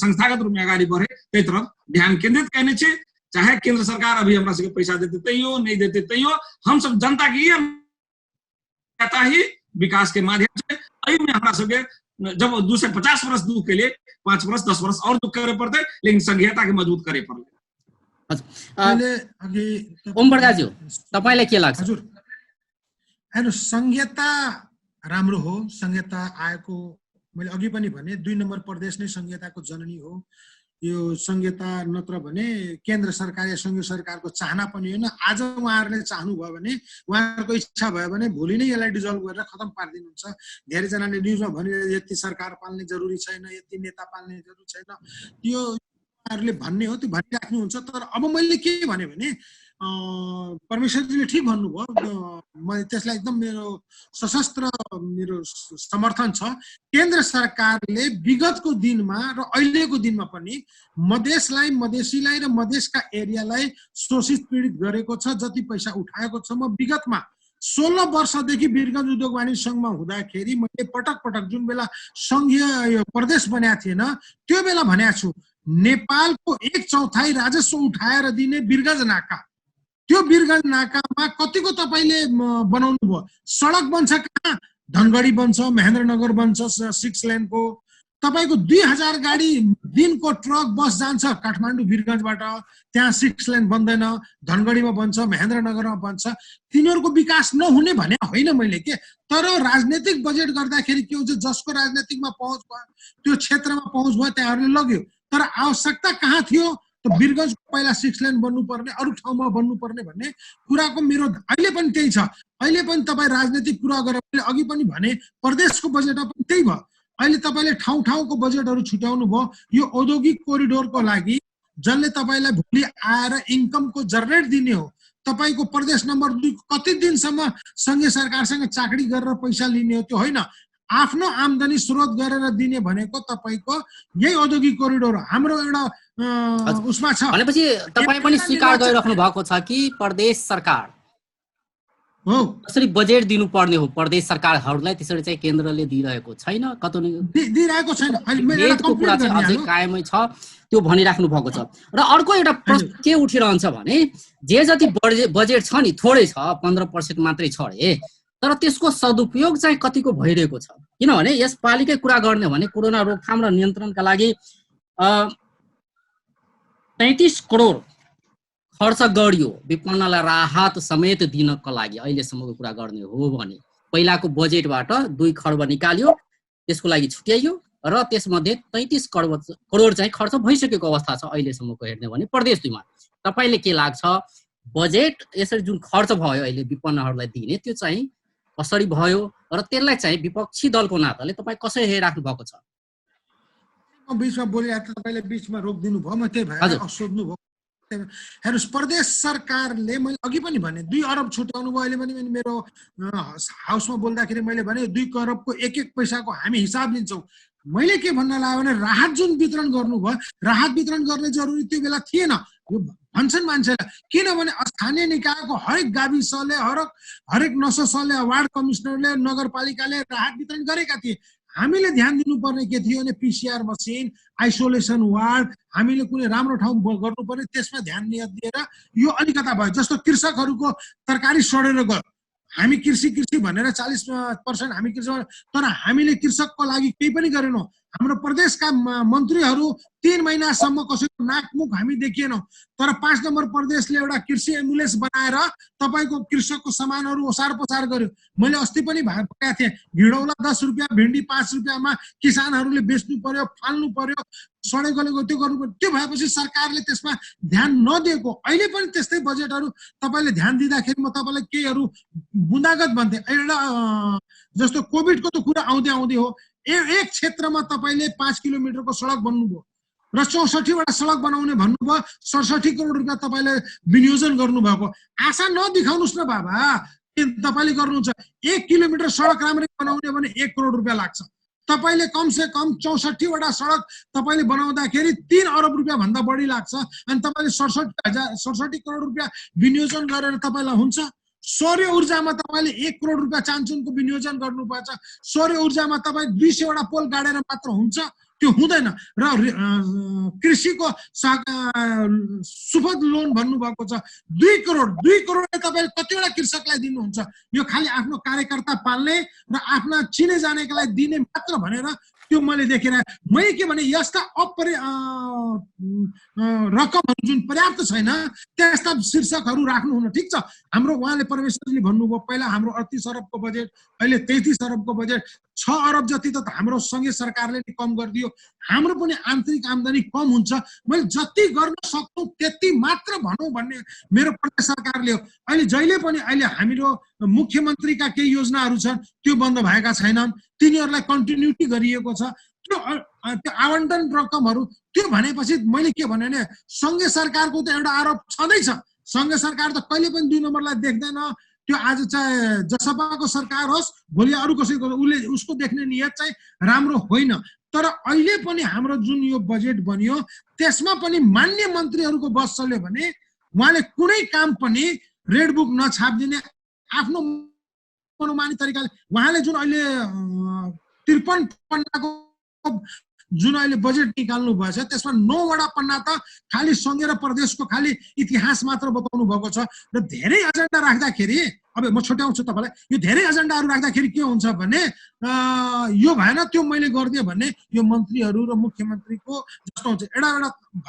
संस्थागत रूप में आगाड़ी बढ़े तै तरफ ध्यान केंद्रित करने छे। चाहे केंद्र सरकार अभी हमरा सबके पैसा देते तैयो नहीं देते तैयो हम सब जनता के ये कहता ही विकास के माध्यम से एहि में हमरा सबके जब 2 से 50 वर्ष दुख के लिए 5 वर्ष 10 वर्ष और दुख करे पड़ते, लेकिन संघीयता के मजबूत करे पहले अघि ओम प्रकाश जी तपाईलाई के लाग्छ? हजुर हेर्नु संघीयता राम्रो हो, संघीयता आएको मैले अघि पनि भने 2 नम्बर प्रदेश नै संघीयताको जननी हो। यो संघीयता नत्र भने केन्द्र सरकार या संघीय सरकारको चाहना पनि होइन। आज उहाँहरूले चाहनु भयो भने उहाँहरूको इच्छा भयो भने भोलि नै यसलाई डिजल्भ गरेर खतम पारिदिनुहुन्छ। धेरै जनाले न्युजमा भनिरहेको यति सरकार पाल्ने जरुरी छैन, यति नेता पाल्ने जरुरी छैन, त्यो उहाँहरूले भन्ने हो, त्यो भनिराख्नुहुन्छ। तर अब मैले के भने परमेश्वरजीले ठीक भन्नुभयो, मैले त्यसलाई एकदम मेरो सशस्त्र मेरो समर्थन छ। केन्द्र सरकारले विगतको दिनमा र अहिलेको दिनमा पनि मधेसलाई, मधेसीलाई र मधेसका एरियालाई शोषित पीडित गरेको छ। जति पैसा उठाएको छ, म विगतमा 16 वर्षदेखि वीरगञ्ज उद्योग वाणिज्य संघमा हुँदाखेरि मैले पटक पटक जुन बेला संघीय प्रदेश बनेको थिएन त्यो बेला भनेको छु, नेपालको 1/4 राजस्व उठाएर दिने वीरगञ्ज नाका, त्यो वीरगञ्ज नाकामा कतिको तपाईले बनाउनु भयो? सडक बन्छ कहाँ? धनगढी बन्छ, महेन्द्रनगर बन्छ 6 लेनको। तपाईको 2000 गाडी दिनको ट्रक बस जान्छ काठमाडौँ वीरगञ्जबाट, त्यहाँ 6 लेन बन्दैन, धनगढीमा बन्छ, महेन्द्रनगरमा बन्छ। तिनीहरूको विकास नहुने भने होइन मैले के, तर राजनीतिक बजेट गर्दाखेरि के हुन्छ, जसको राजनीतिकमा पहुँच भयो त्यो क्षेत्रमा पहुँच भयो त्यहाँहरूले लग्यो। तर आवश्यकता कहाँ थियो त वीरगञ्जको पहिला 6 लेन बन्नुपर्ने, अरू ठाउँमा बन्नुपर्ने भन्ने कुराको मेरो अहिले पनि त्यही छ। अहिले पनि तपाईँ राजनीतिक कुरा गरेर मैले अघि पनि भने प्रदेशको बजेटमा पनि त्यही भयो। अहिले तपाईले ठाउँ ठाउँको बजेटहरू छुट्याउनु भयो यो औद्योगिक कोरिडोरको लागि, जसले तपाईलाई भोलि आएर इन्कमको जनरेट दिने हो। तपाईको प्रदेश नम्बर 2 कति दिनसम्म संघीय सरकारसँग चाकडी गरेर पैसा लिने हो? त्यो होइन, आफ्नो आम्दानी स्रोत गरेर दिने भनेको तपाईको यही औद्योगिक कोरिडोर हाम्रो एउटा उसमा छ। भनेपछि तपाई पनि स्वीकार गरिराख्नु भएको छ कि प्रदेश सरकार हो कसरी बजेट दिनुपर्ने हो, प्रदेश सरकारहरूलाई त्यसरी चाहिँ केन्द्रले दिइरहेको छैन, कतै दिइरहेको छैन। बजेटको कुरा चाहिँ अझै कायमै छ, त्यो भनिराख्नु भएको छ। र अर्को एउटा प्रश्न के उठिरहन्छ भने जे जति बजेट छ नि थोरै छ, 15% मात्रै छ रे, तर त्यसको सदुपयोग चाहिँ कतिको भइरहेको छ? किनभने यस पालिकै कुरा गर्ने भने कोरोना रोकथाम र नियन्त्रणका लागि 33 करोड खर्च गरियो विपन्नलाई राहत समेत दिनको लागि। अहिलेसम्मको कुरा गर्ने हो भने पहिलाको बजेटबाट 2 खर्ब निकाल्यो, त्यसको लागि छुट्याइयो र त्यसमध्ये 33 करोड चाहिँ खर्च भइसकेको अवस्था छ अहिलेसम्मको हेर्ने भने प्रदेश 2 मा। तपाईले के लाग्छ बजेट यसरी जुन खर्च भयो अहिले विपन्नहरूलाई दिने त्यो चाहिँ कसरी भयो र त्यसलाई चाहिँ विपक्षी दलको नाताले तपाई कसरी हेरिराख्नु भएको छ? म बीचमा बोलिरहेको तपाईले बीचमा रोकिदिनु भयो, म त्यही भएर सोध्नु भयो। हेर्नुस्, प्रदेश सरकारले मैले अघि पनि भने 2 अरब छुट्याउनु भयो। अहिले पनि मेरो हाउसमा बोल्दाखेरि मैले भने 2 अरबको एक पैसाको हामी हिसाब लिन्छौँ। मैले के भन्न लाग्यो भने राहत जुन वितरण गर्नुभयो, राहत वितरण गर्ने जरुरी त्यो बेला थिएन यो भन्छन् मान्छेले। किनभने स्थानीय निकायको हरेक गाविसले, हरेक नससले, वार्ड कमिसनरले, नगरपालिकाले राहत वितरण गरेका थिए। हामीले ध्यान दिनुपर्ने के थियो भने पीसीआर मसिन, आइसोलेसन वार्ड, हामीले कुनै राम्रो ठाउँ गर्नुपर्ने, त्यसमा ध्यान दिएर यो अलिकता भयो। जस्तो कृषकहरूको तरकारी सडेर गयो, हामी कृषि भनेर 40% हामी कृषक, तर हामीले कृषकको लागि केही पनि गरेनौँ। हाम्रो प्रदेशका मन्त्रीहरू 3 महिनासम्म कसैको नाकमुख हामी देखिएनौँ। तर 5 नम्बर प्रदेशले एउटा कृषि एम्बुलेन्स बनाएर तपाईँको कृषकको सामानहरू ओसार पसार गर्यो। मैले अस्ति पनि भनेको थिएँ, घिडौला 10 रुपियाँ, भिन्डी 5 रुपियाँमा किसानहरूले बेच्नु पर्यो, फाल्नु पर्यो, सडे गलेको त्यो गर्नु पर्यो। त्यो भएपछि सरकारले त्यसमा ध्यान नदिएको। अहिले पनि त्यस्तै बजेटहरू तपाईँले ध्यान दिँदाखेरि म तपाईँलाई केहीहरू बुँदागत भन्थे। एउटा जस्तो कोभिडको त कुरा आउँदै हो, एक क्षेत्रमा तपाईँले 5 किलोमिटरको सडक बन्नुभयो र 64 वटा सडक बनाउने भन्नुभयो, 67 करोड रुपियाँ तपाईँले विनियोजन गर्नुभएको। आशा नदेखाउनुहोस् न बाबा, तपाईँले गर्नुहुन्छ 1 किलोमिटर सडक राम्ररी बनाउने भने 1 करोड रुपियाँ लाग्छ। तपाईँले कमसे कम 64 वटा सडक तपाईँले बनाउँदाखेरि 3 अरब रुपियाँ भन्दा बढी लाग्छ अनि तपाईँले 67 करोड रुपियाँ विनियोजन गरेर तपाईँलाई हुन्छ। सौर्य ऊर्जामा तपाईँले 1 करोड रुपियाँ चान्चुनको विनियोजन गर्नुपर्छ। सौर्य ऊर्जामा तपाईँ 200 वटा पोल गाडेर मात्र हुन्छ, त्यो हुँदैन। र कृषिको सुपथ लोन भन्नुभएको छ 2 करोडले तपाईँले कतिवटा कृषकलाई दिनुहुन्छ? यो खालि आफ्नो कार्यकर्ता पाल्ने र आफ्ना चिने जानेकालाई दिने मात्र भनेर त्यो मैले देखेर मैले के भने यस्ता रकमहरू जुन पर्याप्त छैन त्यस्ता शीर्षकहरू राख्नु हुन। ठिक छ, हाम्रो उहाँले परमेश्वरले भन्नुभयो पहिला हाम्रो 38 अरबको बजेट, अहिले 33 अरबको बजेट, 6 अरब जति त हाम्रो सँगै सरकारले नि कम गरिदियो। हाम्रो पनि आन्तरिक आम्दानी कम हुन्छ। मैले जति गर्न सक्छौँ त्यति मात्र भनौँ भन्ने मेरो प्रदेश सरकारले हो। अहिले जहिले पनि अहिले हाम्रो मुख्यमन्त्रीका केही योजनाहरू छन् त्यो बन्द भएका छैनन्, तिनीहरूलाई कन्टिन्युटी गरिएको छ। त्यो आवन्टन रकमहरू त्यो भनेपछि मैले के भने सङ्घीय सरकारको त एउटा आरोप छँदैछ। सङ्घीय सरकार त कहिले पनि 2 नम्बरलाई देख्दैन। त्यो आज चाहे जसपाको सरकार होस्, भोलि अरू कसैको उसले उसको देख्ने नियत चाहिँ राम्रो होइन। तर अहिले पनि हाम्रो जुन यो बजेट बन्यो त्यसमा पनि मान्य मन्त्रीहरूको बस चल्यो भने उहाँले कुनै काम पनि रेड बुक नछापिदिने आफ्नो मनोमानी तरिकाले उहाँले जुन अहिले 53 पन्नाको जुन अहिले बजेट निकाल्नु भएछ त्यसमा 9 वटा पन्ना त खालि सङ्घीय र प्रदेशको खालि इतिहास मात्र बताउनु भएको छ। र धेरै एजेन्डा राख्दाखेरि अब म छुट्याउँछु तपाईँलाई, यो धेरै एजेन्डाहरू राख्दाखेरि के हुन्छ भने यो भएन त्यो मैले गरिदिएँ भन्ने यो मन्त्रीहरू र मुख्यमन्त्रीको जस्तो हुन्छ। एउटा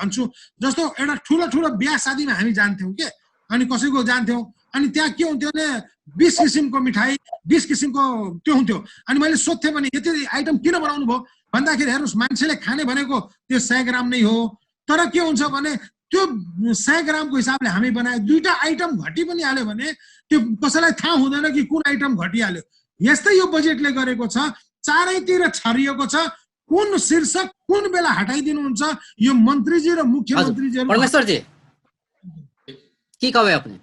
भन्छु, जस्तो एउटा ठुलो बिहा शादीमा हामी जान्थ्यौँ के, अनि कसैको जान्थ्यौँ अनि त्यहाँ के हुन्थ्यो भने 20 किसिमको मिठाई, 20 किसिमको त्यो हुन्थ्यो। अनि मैले सोध्थेँ भने यति आइटम किन बनाउनु भयो भन्दाखेरि हेर्नुहोस् मान्छेले खाने भनेको त्यो 100 ग्राम नै हो। तर के हुन्छ भने त्यो 100 ग्रामको हिसाबले हामी बनाए 2टा आइटम घटी पनि हाल्यो भने त्यो कसैलाई थाहा हुँदैन कि कुन आइटम घटिहाल्यो। यस्तै यो बजेटले गरेको छ, चारैतिर छरिएको छ। कुन शीर्षक कुन बेला हटाइदिनुहुन्छ यो मन्त्रीजी र मुख्यमन्त्रीजी। परमेश्वर जी की कहबे अपने?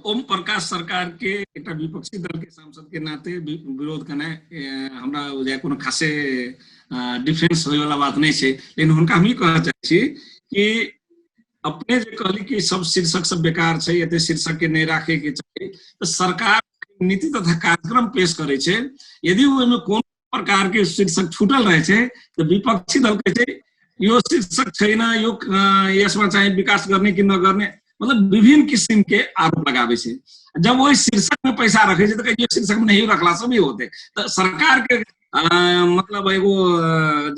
ओम प्रकाश सरकार के एक विपक्षी दल के सांसद के नाते विरोध करना हमरा कोनो खासे डिफरेंस होय वाला बात नहीं है। लेकिन हुनका हम कह चाहे कि अपने जो कहली कि सब शीर्षक सब बेकार है, एते शीर्षक के नहीं राखे के चाहिए। तो सरकार नीति तथा कार्यक्रम पेश करे छे, यदि ओमे कोन प्रकार के शीर्षक छूटल रहे छे तो विपक्षी दल कहे छे यो शीर्षक छैन, यो यसमा चाहिँ विकास गर्ने कि नगर्ने, मतलब विभिन्न किस्म के आरोप लगावे छे। जब वही शीर्षक में पैसा रखे छे तो ये शीर्षक में नहीं रखला सब ही होते। तो सरकार के मतलब एगो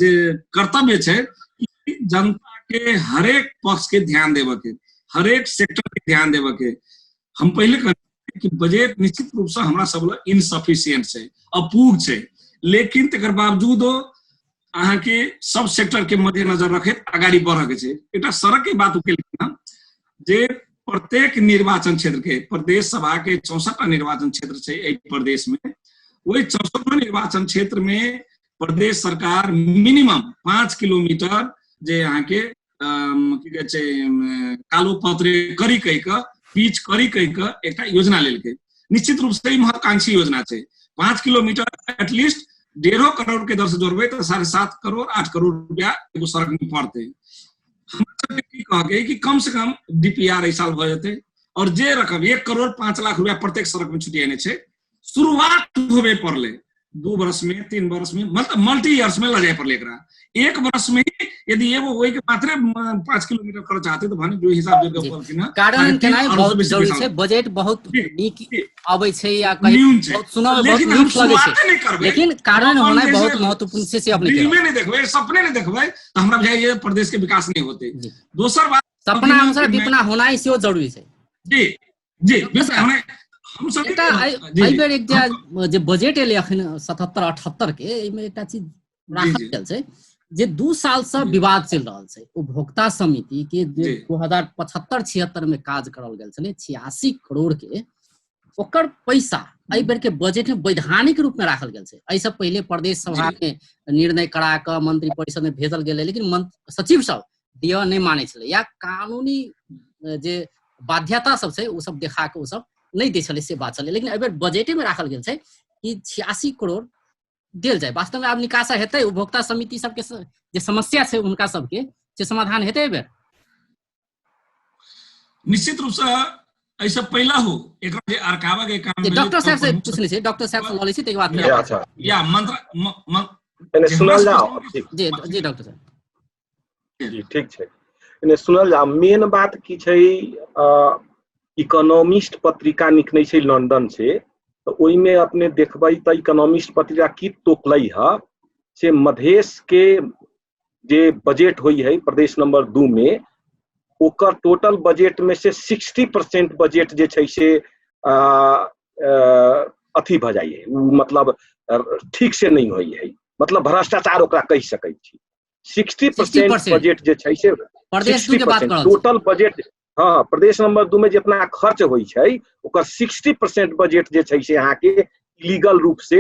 जे कर्तव्य छे कि जनता के हरेक पक्ष के ध्यान देवे के, हरेक सेक्टर के ध्यान देवे के। हम पहले कहते कि बजट निश्चित रूप से हमरा सब ला इनसफिशिएंट छे, अपूर्ण छे, लेकिन तकर बावजूद अहाँ के सब सेक्टर के मद्देनजर रखे आगाड़ी बढ़े के छे। एटा सड़क के बात उकेल जे प्रत्येक निर्वाचन क्षेत्र के प्रदेश सभा के 64 निर्वाचन क्षेत्र छे एक प्रदेश में, वही 64 निर्वाचन क्षेत्र में प्रदेश सरकार मिनिमम 5 किलोमीटर जे यहाँ के कालो पत्रे करी कई का पिच करी कई का एक योजना लेल के निश्चित रूप से महत्वाकांक्षी योजना छे। 5 किलोमीटर एटलीस्ट 1.5 करोड़ के दर से जोड़बे तो 7.5 करोड़ 8 करोड़ रुपया एगो सड़क में पड़ते। कह गए कि कम से कम डीपीआर ऐसा हो जाते और जे रकम 1 करोड़ 5 लाख रुपया प्रत्येक सड़क में छुटियाने छे, शुरुआत होबे पड़ले 2 वर्ष में 3 वर्ष में मतलब मल्टी ईयर्स में लगे पर लेकर 1 वर्ष में ही यदि एगो होय के मात्रे 5 किलोमीटर खर्च आते तो भने जो हिसाब जगह पर कि ना कारण केनाइ बहुत जरूरी छै बजट बहुत नीक आबै छै या कहीं बहुत सुनाव बहुत नीक लगै छै लेकिन कारण होनाइ बहुत महत्वपूर्ण छै से अपने दिल में नहीं देखबै सपने नहीं देखबै तो हमरा बुझाइ ये प्रदेश के विकास नहीं होते दोसर बात सपना अनुसार विपना होनाइ सेहो जरूरी छै जी जी बिल्कुल हम सब एकटा एहि बेर एकटा जे बजट एलै अखन 77-78 के एहिमे एकटा चीज राखल गेल छै जे 2 साल से विवाद चल रहल छै उपभोक्ता समिति के जे 2075-76 में काज करल गेल छलै 86 करोड़ के ओकर पैसा एहि बेर के बजट में वैधानिक रूप में राखल गेल छै एहि से पहले प्रदेश सभा में निर्णय करा के मंत्री परिषद में भेजल गेलै लेकिन सचिव सब दिया नहीं माने छलै या कानूनी जे बाध्यता सब छै ओ सब देखा के ओ सब नहीं दै छलै से बात छलै लेकिन एहि बेर बजटे में राखल गेल छै कि 86 करोड़ देल जाए वास्तव में आब निकासा हेतै उपभोक्ता समिति सबके जे समस्या छै उनका सबके जे समाधान हेतै एहि बेर निश्चित रूप से ऐसा पहला हो एकरा जे अरकावा के काम डॉक्टर साहब से पूछने छै डॉक्टर साहब से ललै छै तके बाद अच्छा या मंत्र एने सुनल जाओ जी जी डॉक्टर साहब जी ठीक छै एने सुनल जाओ मेन बात की छै इकोनॉमिस्ट पत्रिका निकलै छै लंदन से तो ओई में अपने देखबै त इकोनॉमिस्ट पत्रिका की तोकलै है से मधेश के जे बजट होई है प्रदेश नंबर 2 में ओकर टोटल बजट में से 60% बजट जे छै से अथी भ जाइए मतलब ठीक से नहीं होई है मतलब भ्रष्टाचार ओकरा कह सकै छी 60% बजट जे छै से प्रदेश 2 के बात करल टोटल बजट हाँ प्रदेश नंबर 2 में जितना खर्च होई छै ओकर 60% बजट जे छै से यहाँ के इलीगल रूप से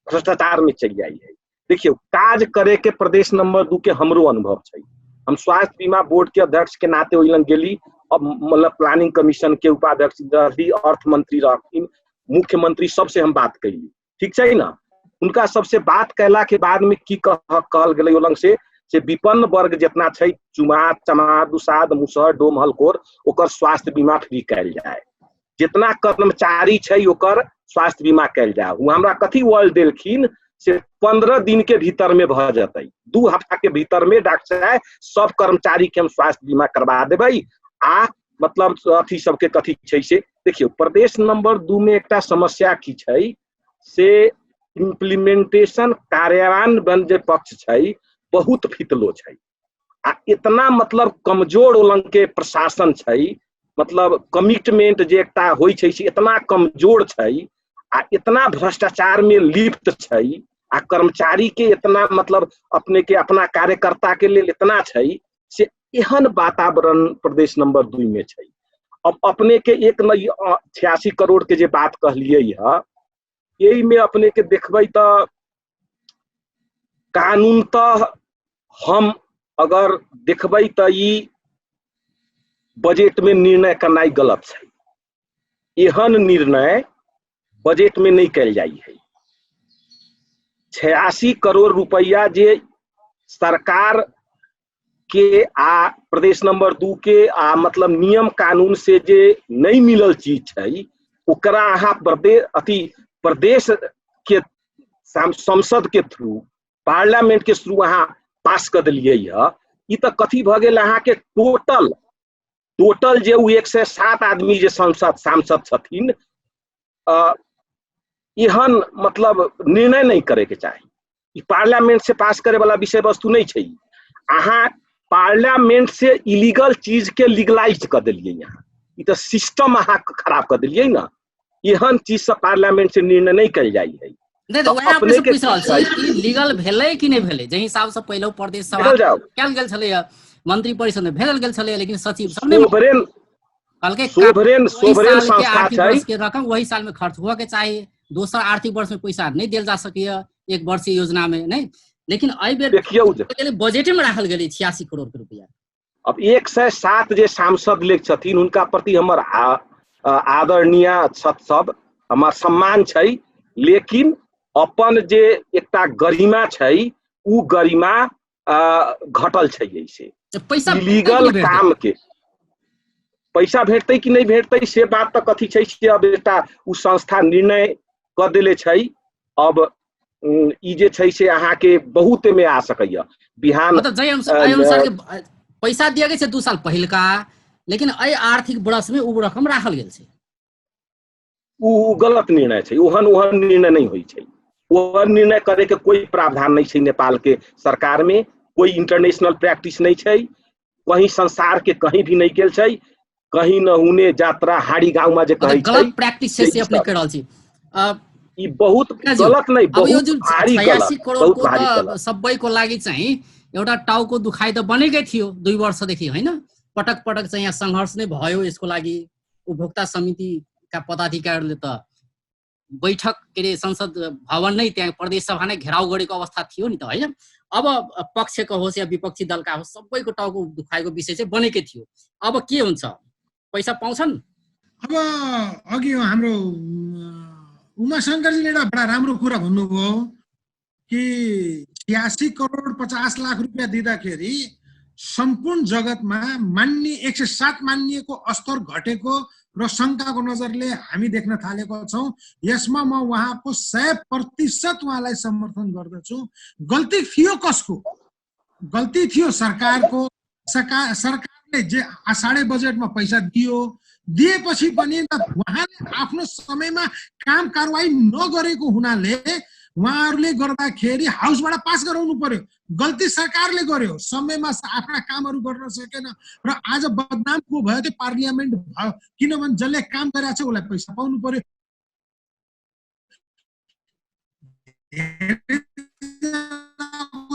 भ्रष्टाचार में चल जाई है देखियो काज करे के प्रदेश नंबर 2 के हमरो अनुभव छै हम स्वास्थ्य बीमा बोर्ड के अध्यक्ष के नाते ओइलन गेली अब मतलब प्लानिंग कमीशन के उपाध्यक्ष रही अर्थ मंत्री रहथिन मुख्यमंत्री सबसे हम बात कैली ठीक छै ना उनका सबसे बात कैला के बाद में की कहल गेलै ओलंग से विपन्न वर्ग जितना छै चुमार चमार दुसाद मुसहर डोम हलकोर ओकर स्वास्थ्य बीमा फ्री कैल जाए जितना कर्मचारी छै ओकर स्वास्थ्य बीमा कैल जाए वो हमरा कथी वर्ड देलखिन से 15 दिन के भीतर में भ जतै 2 हफ्ता के भीतर में डॉक्टर साहब सब कर्मचारी के हम स्वास्थ्य बीमा करवा देबै आ मतलब अथी सबके कथी छै से देखियो प्रदेश नंबर 2 में एकटा समस्या की छै से इम्प्लीमेंटेशन कार्यान्वयन जे पक्ष छै बहुत फितलो छै आ इतना मतलब कमजोर ओलंग के प्रशासन छै मतलब कमिटमेंट जे एकटा होई छै से इतना कमजोर छै आ इतना भ्रष्टाचार में लिप्त छै आ कर्मचारी के इतना मतलब अपने के अपना कार्यकर्ता के लिए इतना छै से एहन वातावरण प्रदेश नंबर 2 में छै अब अपने के 86 करोड़ के जे बात कहलिए है यही में अपने के देखबै त कानूनतः हम अगर देखबै त ई बजट में निर्णय करनाइ गलत छै एहन निर्णय बजट में नहीं कैल जाई है 86 करोड़ रुपया जे सरकार के आ प्रदेश नंबर 2 के आ मतलब नियम कानून से जे नहीं मिलल चीज छै ओकरा अहाँ प्रदेश के संसद के थ्रू पार्लियामेंट के थ्रू अहाँ पास कर दिलिए है ई त कथी भ गेल अहाँ के टोटल जे 107 आदमी जे सांसद छथिन एहन मतलब निर्णय नहीं करे के चाही पार्लियामेंट से पास करे वाला विषय वस्तु नहीं छै अहाँ पार्लियामेंट से इलीगल चीज के लीगलाइज कर दिलिए यहाँ ई तो सिस्टम अहाँ खराब कर दिलिए ना एहन चीज से पार्लियामेंट से निर्णय नहीं कल जाई है तो अपने के पूछ रहल छी लीगल भेलै कि नहीं भेलै जे हिसाब से पहिले प्रदेश सभा कैल गेल छलै मंत्री परिषद में भेजल गेल छलै लेकिन सचिव सब ने सोवरेन संस्था छै के रकम वही साल में खर्च हुआ के चाहिए दोसर आर्थिक वर्ष में पैसा नहीं देल जा सकैया एक वर्षीय योजना में नहीं लेकिन एहि बेर देखियौ बजट में राखल गेलै 86 करोड़ के रुपया अब 107 जे सांसद लोग छथिन उनका प्रति हमर आदरणीय सब हमर सम्मान छै लेकिन अपन जे एकटा गरिमा छै उ गरिमा घटल छै ऐसे पैसा इलीगल काम के पैसा भेटतै कि नहीं भेटतै से बात त कथी छै से अब एकटा उ संस्था निर्णय क देले छै अब ई जे छै से अहाँके बहुत में आ सकैया बिहान मतलब जय अनुसार के पैसा दिया गया 2 साल पहले का, लेकिन अय आर्थिक वर्ष में उ रकम राखल गेल छै। उ गलत निर्णय छै, ओहन निर्णय नहीं होई छै। ओहन निर्णय करे के कोई प्रावधान नहीं छै नेपाल के सरकार में, कोई इंटरनेशनल प्रैक्टिस नहीं छै, कहीं संसार के कहीं भी नहीं गेल छै, कहीं न हुने यात्रा हाड़ी गांव में जे कहै छै गलत प्रैक्टिस से अपने कर रहल छी। ई बहुत गलत नहीं, बहुत भारी गलत, 86 करोड को त सबैको लागि चाहिँ एउटा टाउको दुखाइ त बनेकै थियो 2 वर्षदेखि हैन। पटक पटक चाहिँ यहाँ संघर्ष नै भयो यसको लागि। उपभोक्ता समितिका पदाधिकारीहरूले त बैठक के अरे संसद भवन नै त्यहाँ प्रदेश सभा नै घेराउ गरेको अवस्था थियो नि त हैन। अब पक्षको होस् या विपक्षी दलका होस् सबैको टाउको दुखाइको विषय चाहिँ बनेकै थियो। अब के हुन्छ, पैसा पाउँछन्? अब अघि हाम्रो उमाशंकरजीले एउटा बडा राम्रो कुरा भन्नुभयो कि 86 करोड 50 लाख रुपियाँ दिँदाखेरि सम्पूर्ण जगतमा मान्ने 107 मानिएको स्तर घटेको र शंकाको नजरले हामी देख्न थालेको छौं। यसमा म उहाँको 100% उहाँलाई समर्थन गर्दछु। गल्ती थियो कसको? गल्ती थियो सरकारको। सरकारले जे आषाढे बजेटमा पैसा दिएपछि पनि उहाँले आफ्नो समयमा काम कारवाही नगरेको हुनाले उहाँहरूले गर्दाखेरि हाउसबाट पास गराउनु पर्यो। गल्ती सरकारले गर्यो, समयमा आफ्ना कामहरू गर्न सकेन र आज बदनाम को भयो त्यो पार्लियामेन्ट भयो, किनभने जसले काम गरेछ उसलाई पैसा पाउनु पर्यो।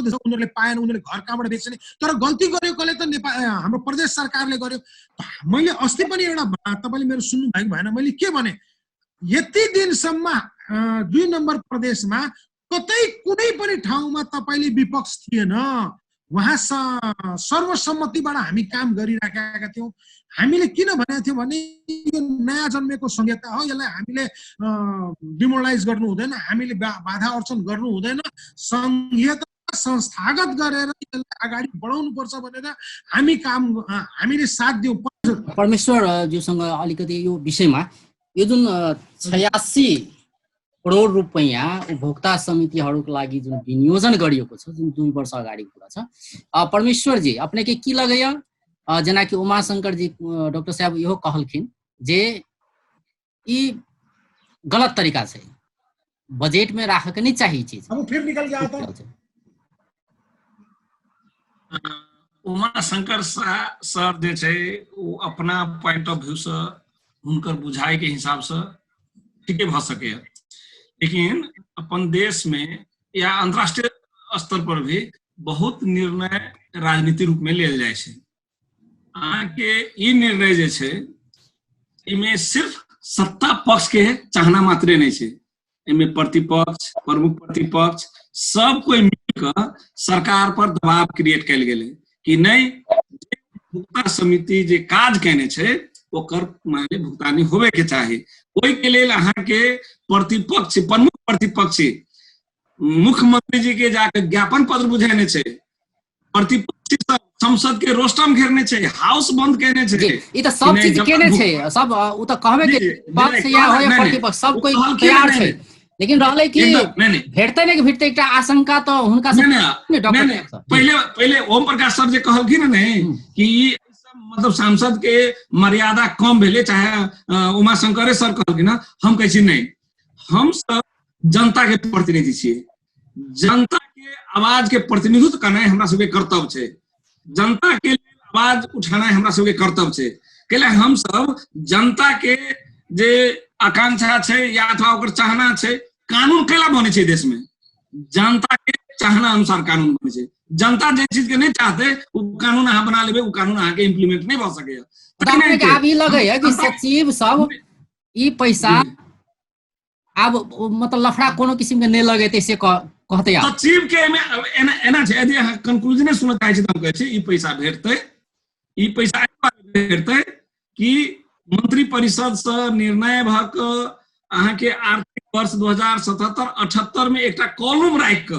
उनीहरूले पाएन, उनीहरूले घर कहाँबाट बेच्ने, तर गल्ती गर्यो कसले त नेपाल हाम्रो प्रदेश सरकारले गर्यो। मैले अस्ति पनि एउटा तपाईले मेरो सुन्नु भएको भएन, मैले के भने यति दिनसम्म 2 नम्बर प्रदेशमा कतै कुनै पनि ठाउँमा तपाईले विपक्ष थिएन। वहाँ सर्वसम्मतिबाट हामी काम गरिराखेका थियौं। हामीले किन भनेको थियो भने यो नयाँ जन्मेको संहिता हो, यसलाई हामीले डिमोरलाइज गर्नु हुँदैन, हामीले बाधा अर्चन गर्नु हुँदैन, संहिता संस्थागत गरेर यसलाई अगाडि बढाउनु पर्छ भनेर हामीले साथ दियौं। परमेश्वर ज्यूसँग अलिकति यो विषयमा यो जुन 86 करोड रुपैयाँ उपभोक्ता समितिहरूको लागि जुन विनियोजन गरिएको छ, जुन 2 वर्ष अगाडिको कुरा छ, परमेश्वर जी अपने के की लगैया? जेना कि उमाशंकर जी डॉक्टर साहब इहो कहलखिन जे ई गलत तरीका से बजेट में राख के नहीं चाहिए चीज। अब फिर निकल गया था। उमाशंकर सर जे छै वो अपना पॉइंट ऑफ व्यू से हुनकर बुझाई के हिसाब से ठीके भ सके, लेकिन अपन देश में या अंतर्राष्ट्रीय स्तर पर भी बहुत निर्णय राजनीति रूप में लेल जाय छै। के ई निर्णय जे छै इमे सिर्फ सत्ता पक्ष के चाहना मात्रे नहीं छै, इमे प्रतिपक्ष प्रमुख प्रतिपक्ष सब कोई मिलकर सरकार पर दबाव क्रिएट कैल गेलै कि नहीं भुगतान समिति जे काज केने छै ओकर माने भुगतानी होवे के चाही। ओहि के लेल अहाँ के प्रतिपक्ष प्रमुख प्रतिपक्ष मुख्यमंत्री जी के जाके ज्ञापन पत्र बुझेने छै, प्रतिपक्षी संसद के रोस्टम घेरने छै, हाउस बंद केने छै। ई त सब चीज केने छै, सब उ त कहबे के पक्ष या हो या प्रतिपक्ष सब कोई तैयार छै, लेकिन रहले कि भेटतै नै कि भेटतै एकटा आशंका त हुनका सब ने डॉक्टर पहिले ओम प्रकाश सर जे कहलखिन ने कि मतलब सांसद के मर्यादा कम भेले, चाहे उमाशंकर सर कहलखिन, हम कहै छी नहीं, हम सब जनता के प्रतिनिधि छियै, जनता के आवाज के प्रतिनिधित्व करनाइ हमरा सबके कर्तव्य छै, जनता के लिए आवाज उठानाइ हमरा सबके कर्तव्य छै। कैला हम सब जनता के जे आकांक्षा छै या अथवा ओकर चाहना छै, कानून कैला बने छै देश में, जनता के चाहना अनुसार कानून बने छै। जनता जे चीज के नहीं चाहते वो कानून अहाँ बना लेबे, वो कानून अहाँ के इम्प्लीमेंट नहीं भ सके। आब ई लगैया कि सचिव सब ई पैसा अब मतलब लफड़ा कोनो किसिम के नहीं लगेते से कहते आप सचिव के एना छै, यदि अहाँ कंक्लूजन सुनऽ चाहै छी त हम कहै छी ई पैसा भेटतै, ई पैसा भेटतै कि मंत्री परिषद से निर्णय भ क अहाँ के आर्थिक वर्ष 2077-78 में एकटा कॉलम राखि क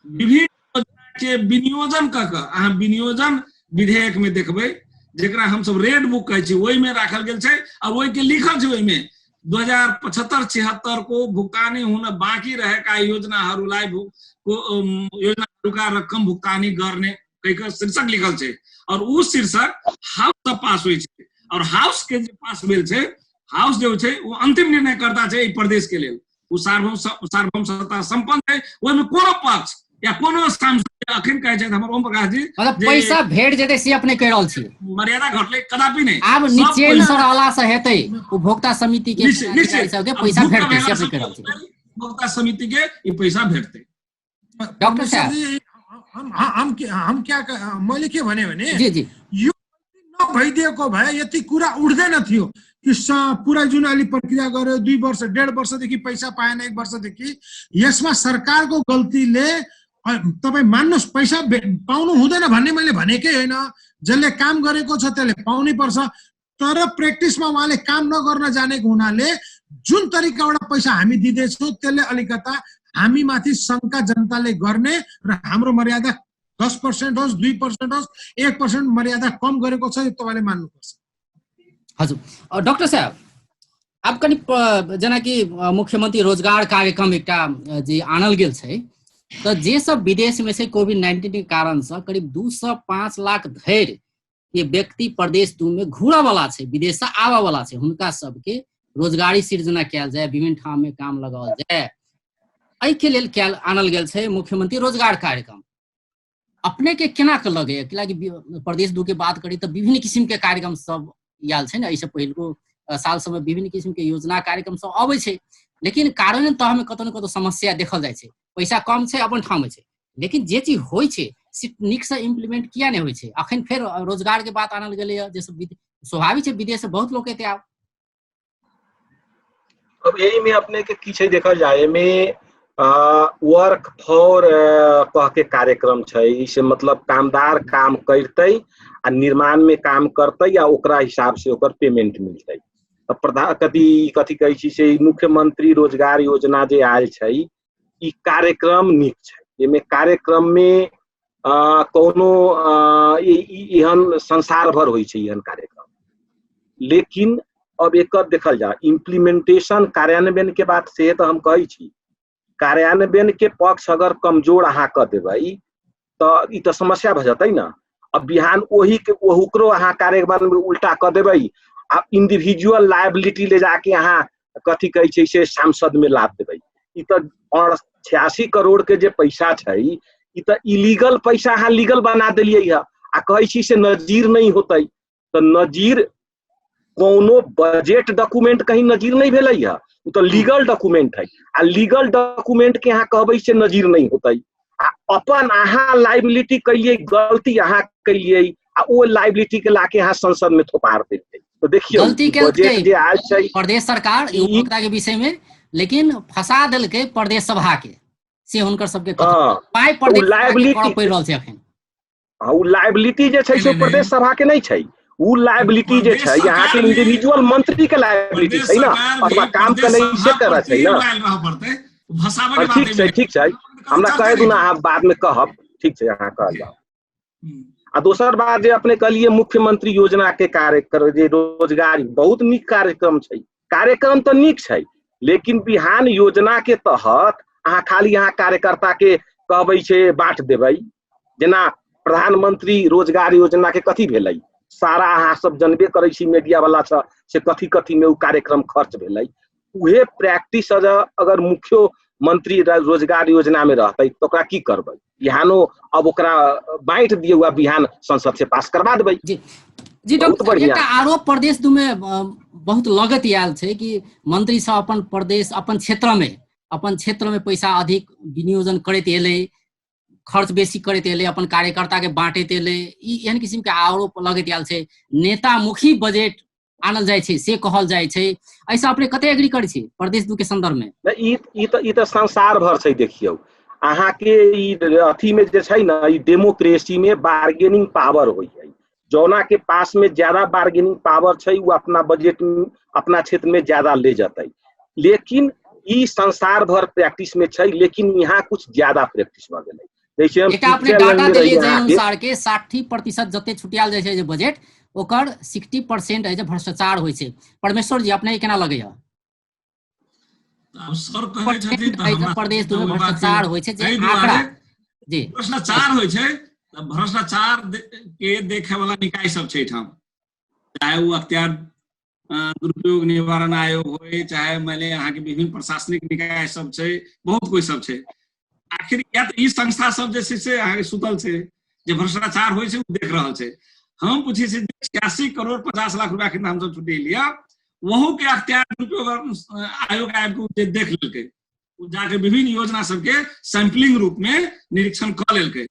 विभिन्न योजना के विनियोजन क क अहाँ विनियोजन विधेयक में देखबै, जेकरा हम सब रेड बुक कहै छी, ओहि में राखल गेल छै। आ ओहि के लिखल छै ओहि में 2075-76 को भुक्तानी हुन बाँकी रहेका योजनाहरूलाई योजनाहरूका रकम भुक्तानी गर्ने कहिके शीर्षक लिखल छै और उ शीर्षक हाउस से पास होइ छै और हाउस के जे पास भेल छै हाउस जो छै वो अंतिम निर्णय करता छै प्रदेश के लेल उ सार्वभौम सत्ता संपन्न है ओहि में कोनो पक्ष या कोनो सांसद अखन कहै छै हमर ओम प्रकाश जी मतलब पैसा भेट जेतै से अपने कह रहल छी मर्यादा घटले कदापि नहीं आब निचेन सरला से हेतै उपभोक्ता समिति के पैसा भेटतै से अपने कह रहल छी उपभोक्ता समिति के ये पैसा भेटतै डॉक्टर साहब हम क्या मैले के भने जी जी यो नभइदिएको भए यति कुरा उठ्दैन थियो कि पुरा जुन अलि प्रक्रिया गर्यो 2 वर्ष 1.5 वर्षदेखि पैसा पाएन 1 वर्षदेखि यसमा सरकारको गल्तीले तपाई मान्नुस् पैसा पाउनु हुँदैन भन्ने मैले भनेकै हैन जसले काम गरेको छ त्यसले पाउनै पर्छ तर प्र्याक्टिसमा उहाँले काम नगर्न जानेको हुनाले जुन तरिकाबाट पैसा हामी दिदैछौं त्यसले अलिकता हामी माथि शंका जनताले गर्ने र हाम्रो मर्यादा 10% होस् 2% होस् 1% मर्यादा कम गरेको छ यो तपाईले मान्नुपर्छ हजुर डॉक्टर साहब आप कनि जेना कि मुख्यमंत्री रोजगार कार्यक्रम एकटा जे आनल गेल छै तो जे सब विदेश में से कोविड-19 के कारण से करीब 205 लाख धरि ये व्यक्ति प्रदेश 2 में घूरा वाला छै विदेश से आवा वाला छै हुनका सबके रोजगारी सृजना कैल जाए विभिन्न ठाम में काम लगाओल जाए एहि के लेल कैल आनल गेल छै मुख्यमंत्री रोजगार कार्यक्रम अपने के केना के लगे कि प्रदेश 2 के बात करी तो विभिन्न किस्म के कार्यक्रम सब आयल छै ने एहिसे पहिलको साल सब में विभिन्न किस्म के योजना कार्यक्रम सब आबै छै लेकिन कार्यान्वयन तह में कतौ न कतौ समस्या देखल जाय छै पैसा कम छै अपन ठाम में छै लेकिन जे चीज होय छै से नीक से इम्प्लीमेंट किया नहीं होय छै अखन फेर रोजगार के बात आनल गेलै जे सब स्वाभाविक छै विदेश से बहुत लोग एते आब अब यही में अपने के की छै देखल जाए में वर्क फॉर कह के कार्यक्रम छै इसे मतलब कामदार काम करतै आ निर्माण में काम करतै या ओकरा हिसाब से ओकर पेमेंट मिलतै प्रधान कथी कहै छी से मुख्यमंत्री रोजगार योजना जे आयल छै ई कार्यक्रम नीक छै एमे कार्यक्रम में कोनो एहन संसार भर होइ छै एहन कार्यक्रम लेकिन अब एक देखल जा इम्प्लीमेंटेशन कार्यान्वयन के बात से तो हम कहै छी कार्यान्वयन के पक्ष अगर कमजोर अहाँ क देबै तो ई तो समस्या भ जतै ना अब बिहान वही के ओकरो अहाँ कार्यान्वयन में उल्टा क देबै आप इंडिविजुअल लायबिलिटी ले जाके यहाँ कथी कहै छै से सांसद में लाद देबै ई तो 86 करोड़ के जे पैसा छै ई तो इलीगल पैसा अहाँ लीगल बना देलियै है आ कहै छी से नजीर नहीं होतै तो नजीर कोनो बजट डॉक्यूमेंट कहीं नजीर नहीं भेलै है वो तो लीगल डॉक्यूमेंट है आ लीगल डॉक्यूमेंट के यहाँ कहबै से नजीर नहीं होतै आ अपन अहाँ लायबिलिटी कहिए गलती अहाँ कहिए आ ओ लायबिलिटी के लाके यहाँ संसद में थोपार देते तो देखियो बजट जे आज छै प्रदेश सरकार उपभोक्ता के विषय में लेकिन फंसा देलकै प्रदेश सभा के से हुनकर सबके पाई प्रदेश लायबिलिटी पड़ रहल छै अखन हां उ लायबिलिटी जे छै से प्रदेश सभा के नहीं छै उ लायबिलिटी जे छै यहाँ के इंडिविजुअल मंत्री के लायबिलिटी छै ना अथवा काम के नहीं से करा छै ना ठीक छै हमरा कहे दू ना आप बाद में कहब ठीक छै अहाँ कह जाओ आ दोसर बात जे अपने कहलिए मुख्यमंत्री योजना के कार्यक्रम जे रोजगार बहुत नीक कार्यक्रम छै कार्यक्रम तो नीक छै लेकिन बिहान योजना के तहत अहाँ खाली अहाँ कार्यकर्ता के कहबै छै बांट देबै जेना प्रधानमंत्री रोजगार योजना के कथी भेलै सारा अहाँ सब जनबे करै छी मीडिया वाला से कथी कथी में उ कार्यक्रम खर्च भेलै उहे प्रैक्टिस अगर मुख्यमंत्री रोजगार योजना में रहतै तो ओकरा की करबै बिहानो अब ओकरा बांट दियौ आ बिहान संसद से पास करवा देबै जी डॉक्टर एकटा आरोप प्रदेश 2 में बहुत लगत आयल छै कि मंत्री सब अपन प्रदेश अपन क्षेत्र में पैसा अधिक विनियोजन करैत एलै खर्च बेसी करैत एलै अपन कार्यकर्ता के बांटैत एलै ई एहन किस्म के आरोप लगत आयल छै नेतामुखी बजट आनल जाय छै से कहल जाय छै ऐसा अपने कते एग्री करै छी प्रदेश 2 के संदर्भ में ई तो संसार भर छै देखियौ अहाँ के ई अथी में जे छै ना ई डेमोक्रेसी में बार्गेनिंग पावर होई है जौना के पास में ज्यादा बार्गेनिंग पावर छै वो अपना बजट अपना क्षेत्र में ज्यादा ले जाता लेकिन ई संसार भर प्रैक्टिस में छै लेकिन यहाँ कुछ ज्यादा प्रैक्टिस भ गेलै जैसे हम अपने डाटा देलिए जे अनुसार के 60% जते छुटियाल जाय छै जे बजट ओकर 60% है जे भ्रष्टाचार होय छै परमेश्वर जी अपने केना लगैया अब सर कहै छथिन तऽ हमरा प्रदेश दू में ओहि बात भ्रष्टाचार होइ छै जे एहि आंकड़ा दुआरे जी भ्रष्टाचार होइ छै तऽ भ्रष्टाचार के देखे वाला निकाय सब छै ठाम, चाहे वो अख्तियार दुरुपयोग निवारण आयोग हो, चाहे मैंने यहाँ के विभिन्न प्रशासनिक निकाय सब छै, बहुत कोई सब छै। आखिर या तो ई संस्था सब जे छै से अहाँ के सुतल छै जे भ्रष्टाचार होइ छै ओ देख रहल छै। हम पूछे छी 86 करोड़ 50 लाख रुपया के हम सब छुट्टी लिया, वहू के अख्तियार दुरुपयोग आयोग आयोग के देख लेलकै, जाके विभिन्न योजना सबके सैंपलिंग रूप में निरीक्षण कर लेलकै,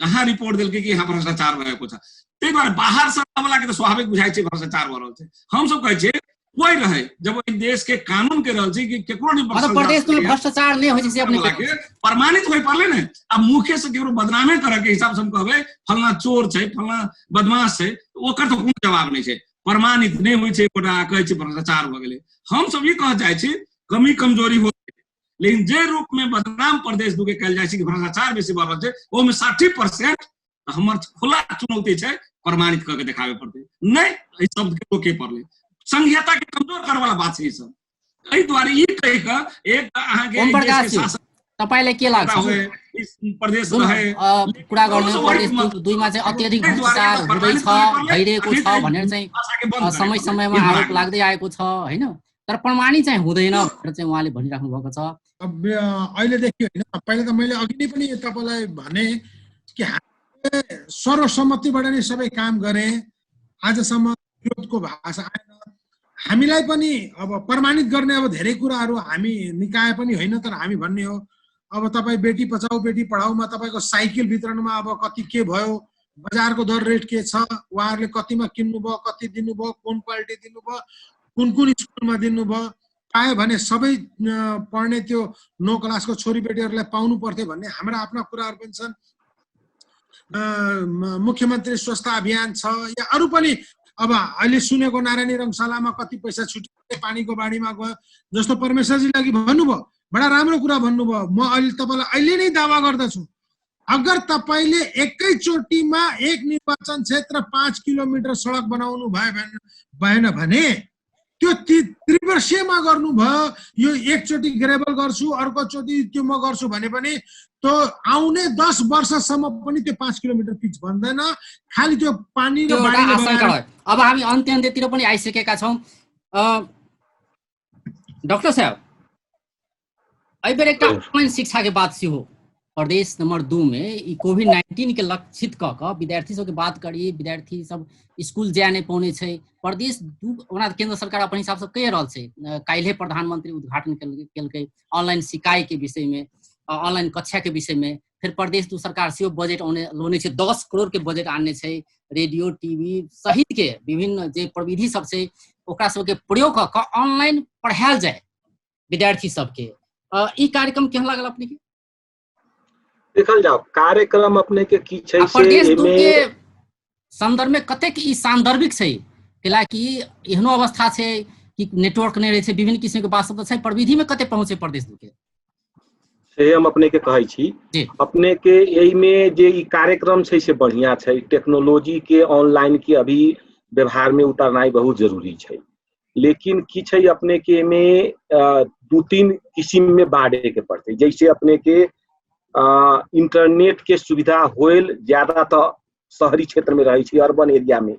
कहाँ रिपोर्ट देलकै कि यहाँ भ्रष्टाचार भएको छ। तै दुआरे बाहर से वाला के तो स्वाभाविक बुझाइ छै भ्रष्टाचार भ रहल छै। हम सब कहै छै कोई रहे जब ओइ देश के कानून के रहल छै कि केकरो नहीं मतलब प्रदेश में भ्रष्टाचार नहीं होइ छै से अपने के प्रमाणित होय पड़ले ने। अब मुखे से केकरो बदनामे करे के हिसाब से हम कहबै फलना चोर छै, फलना बदमाश छै, ओकर तो कोनो जवाब नहीं छै। प्रमाणित नहीं होइ छै, कोटा कहै छै भ्रष्टाचार भ गेलै। हम सब ये कह चाहै छी कमी कमजोरी हो, लेकिन जे रूप में बदनाम प्रदेश दू के कल जाय छै कि भ्रष्टाचार बेसी बढ़ रहल छै, ओ में 60% हमर खुला चुनौती छै, प्रमाणित करके देखाबे पड़ते। नहीं एहि शब्द के रोके पड़ले, संघीयता के कमजोर करे वाला बात छै ई सब। एहि दुआरे ई कहि के एक अहाँ के देश के शासन तपाईलाई के लाग्छ प्रदेश रहे कुरा गर्ने प्रदेश दुईमा चाहिँ अत्यधिक भ्रष्टाचार हुँदैछ भइरहेको छ भनेर चाहिँ समय समयमा आरोप लाग्दै आएको छ हैन, तर प्रमाणित चाहिँ हुँदैन भनेर चाहिँ उहाँले भनिराख्नु भएको छ। अब अहिले देखियो हैन, पहिले त मैले अघि नै पनि तपाईलाई भने कि सर्वसम्मतिबाट नै सबै काम गरे, आजसम्म विरोधको भाषा आएन। हामीलाई पनि अब प्रमाणित गर्ने अब धेरै कुराहरू हामी निकाय पनि होइन, तर हामी भन्ने हो अब तपाई बेटी बचाओ बेटी पढाओमा तपाईको साइकल वितरणमा अब कति के भयो, बजारको दर रेट के छ, उहाँहरूले कतिमा किन्नु भयो, कति दिनु भयो, कुन क्वालिटी दिनु भयो, कुन कुन स्कुलमा दिनु भयो, पाए भने सबै पढ्ने त्यो 9 क्लासको छोरी बेटीहरूलाई पाउनु पर्थ्यो भन्ने हाम्रा आफ्ना कुराहरू पनि छन्। मुख्यमन्त्री स्वास्थ्य अभियान छ या अरु पनि अब अहिले सुनेको नारायणी रङशालामा कति पैसा छुट्यो पानीको बाढीमा गयो जस्तो परमेश्वरजी लागि भन्नुभयो, बडा राम्रो कुरा भन्नुभयो। म अहिले तपाईलाई अहिले नै दावा गर्दछु, अगर तपाईले एकैचोटीमा एक निर्वाचन क्षेत्र 5 किलोमिटर सडक बनाउनु भएन भने त्यो त्रिवर्षीयमा गर्नुभयो, यो एकचोटी ग्रेबल गर्छु अर्को चोटी त्यो म गर्छु भने पनि तो आउने 10 वर्षसम्म पनि त्यो 5 किलोमिटर पिच बन्दैन, खाली त्यो पानी र बाढीले बनाएर। अब हामी अन्त्यतिर पनि आइसकेका छौं। डाक्टर साहब अइबेर एकटा ऑनलाइन शिक्षा के बात हो प्रदेश नंबर 2 में कोविड-19 के लक्षित क विद्यार्थी सबके बात करी, विद्यार्थी सब स्कूल जाय नहीं पाउने छै। प्रदेश 2 ओना केंद्र सरकार अपन हिसाब से कहि रहल छै, काल्हि प्रधानमंत्री उद्घाटन केलकै ऑनलाइन सिकाई के विषय में, ऑनलाइन कक्षा के विषय में। फिर प्रदेश 2 सरकार से बजेट लोने छै, 10 करोड़ के बजेट आने छै, रेडियो टीवी सहित के विभिन्न जे प्रविधि सब छै ओकरा सबके प्रयोग क ऑनलाइन पढ़ायल जाए विद्यार्थी सबके। ई कार्यक्रम केहन लागल अपने के? देखल जाओ कार्यक्रम अपने के की छै से प्रदेश 2 के संदर्भ में कतेक ई सांदर्भिक छै, कैलाकि एहनो अवस्था छै कि नेटवर्क नहीं रहे छै, विभिन्न किस्म के बात सब छै, प्रविधि में कते पहुंचे प्रदेश 2 के से हम अपने के कहै छी। अपने के एही में जे ई कार्यक्रम छै से बढ़िया छै, टेक्नोलॉजी के ऑनलाइन के अभी व्यवहार में उतारनाई बहुत जरूरी छै, लेकिन की छै अपने के में 2-3 किस्म में बांटे के पड़ते। जैसे अपने के इंटरनेट के सुविधा होल ज्यादा तो शहरी क्षेत्र में रही, अर्बन एरिया में,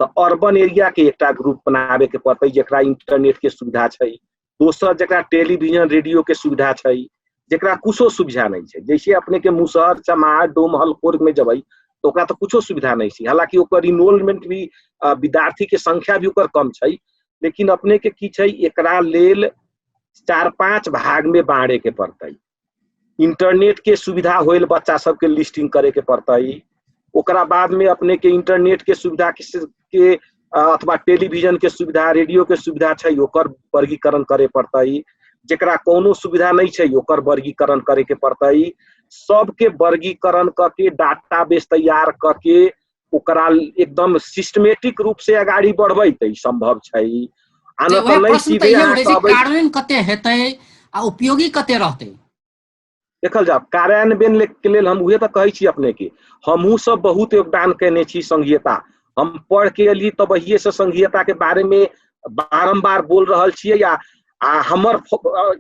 तो अर्बन एरिया के एकटा ग्रुप बनावे के पड़ते जकरा इंटरनेट के सुविधा छै। दोसर जकरा टेलीविजन रेडियो के सुविधा छै, जकरा कुछो सुविधा नहीं है। जैसे अपने के मुसहर चमार डोमहल कोर्ग में जब तो ओकरा तो कुछो सुविधा नहीं है, हालांकि ओकर इनरोलमेंट भी विद्यार्थी के संख्या भी ओकर कम छै, लेकिन अपने के की छै एकरा लेल 4-5 भाग में बांटे के पड़ते। इंटरनेट के सुविधा होल बच्चा सबके लिस्टिंग करे के पड़ते, ओकरा बाद में अपने के इंटरनेट के सुविधा के अथवा टेलीविजन के सुविधा रेडियो के सुविधा छै ओकर वर्गीकरण करे पड़ते, जकरा कोनो सुविधा नहीं छै ओकर वर्गीकरण करे के पड़ते। सबके वर्गीकरण करके डाटाबेस तैयार करके ओकरा एकदम सिस्टमेटिक रूप से आगाड़ी बढ़बै त संभव छै। आना त नहीं सीधे कार्यान्वयन कते हेतै आ उपयोगी कते रहतै देखल जाओ। कार्यान्वयन के लेल हम उहे त कहै छी अपने के, हमहू सब बहुत योगदान केने छी संघीयता, हम पढ़ के एली तब वही से संघीयता के बारे में बारंबार बोल रहल छियै या आ हमर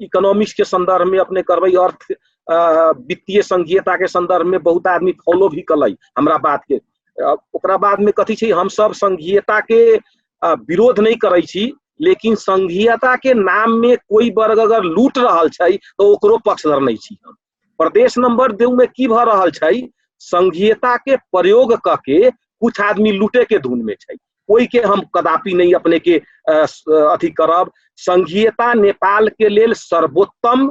इकोनॉमिक्स के संदर्भ में अपने करबै, अर्थ वित्तीय संघीयता के संदर्भ में बहुत आदमी फॉलो भी कलै हमरा बात के। ओकरा बाद में कथी छै, हम सब संघीयता के विरोध नहीं करै छी, लेकिन संघीयता के नाम में कोई वर्ग अगर लूट रहल छै तो ओकरो पक्षधर नहीं छी हम। प्रदेश नंबर 2 में की भ रहल छै, संघीयता के प्रयोग करके कुछ आदमी लूटे के धुन में छै, कोई के हम कदापि नहीं अपने के अथी करब। संघीयता नेपाल के लेल सर्वोत्तम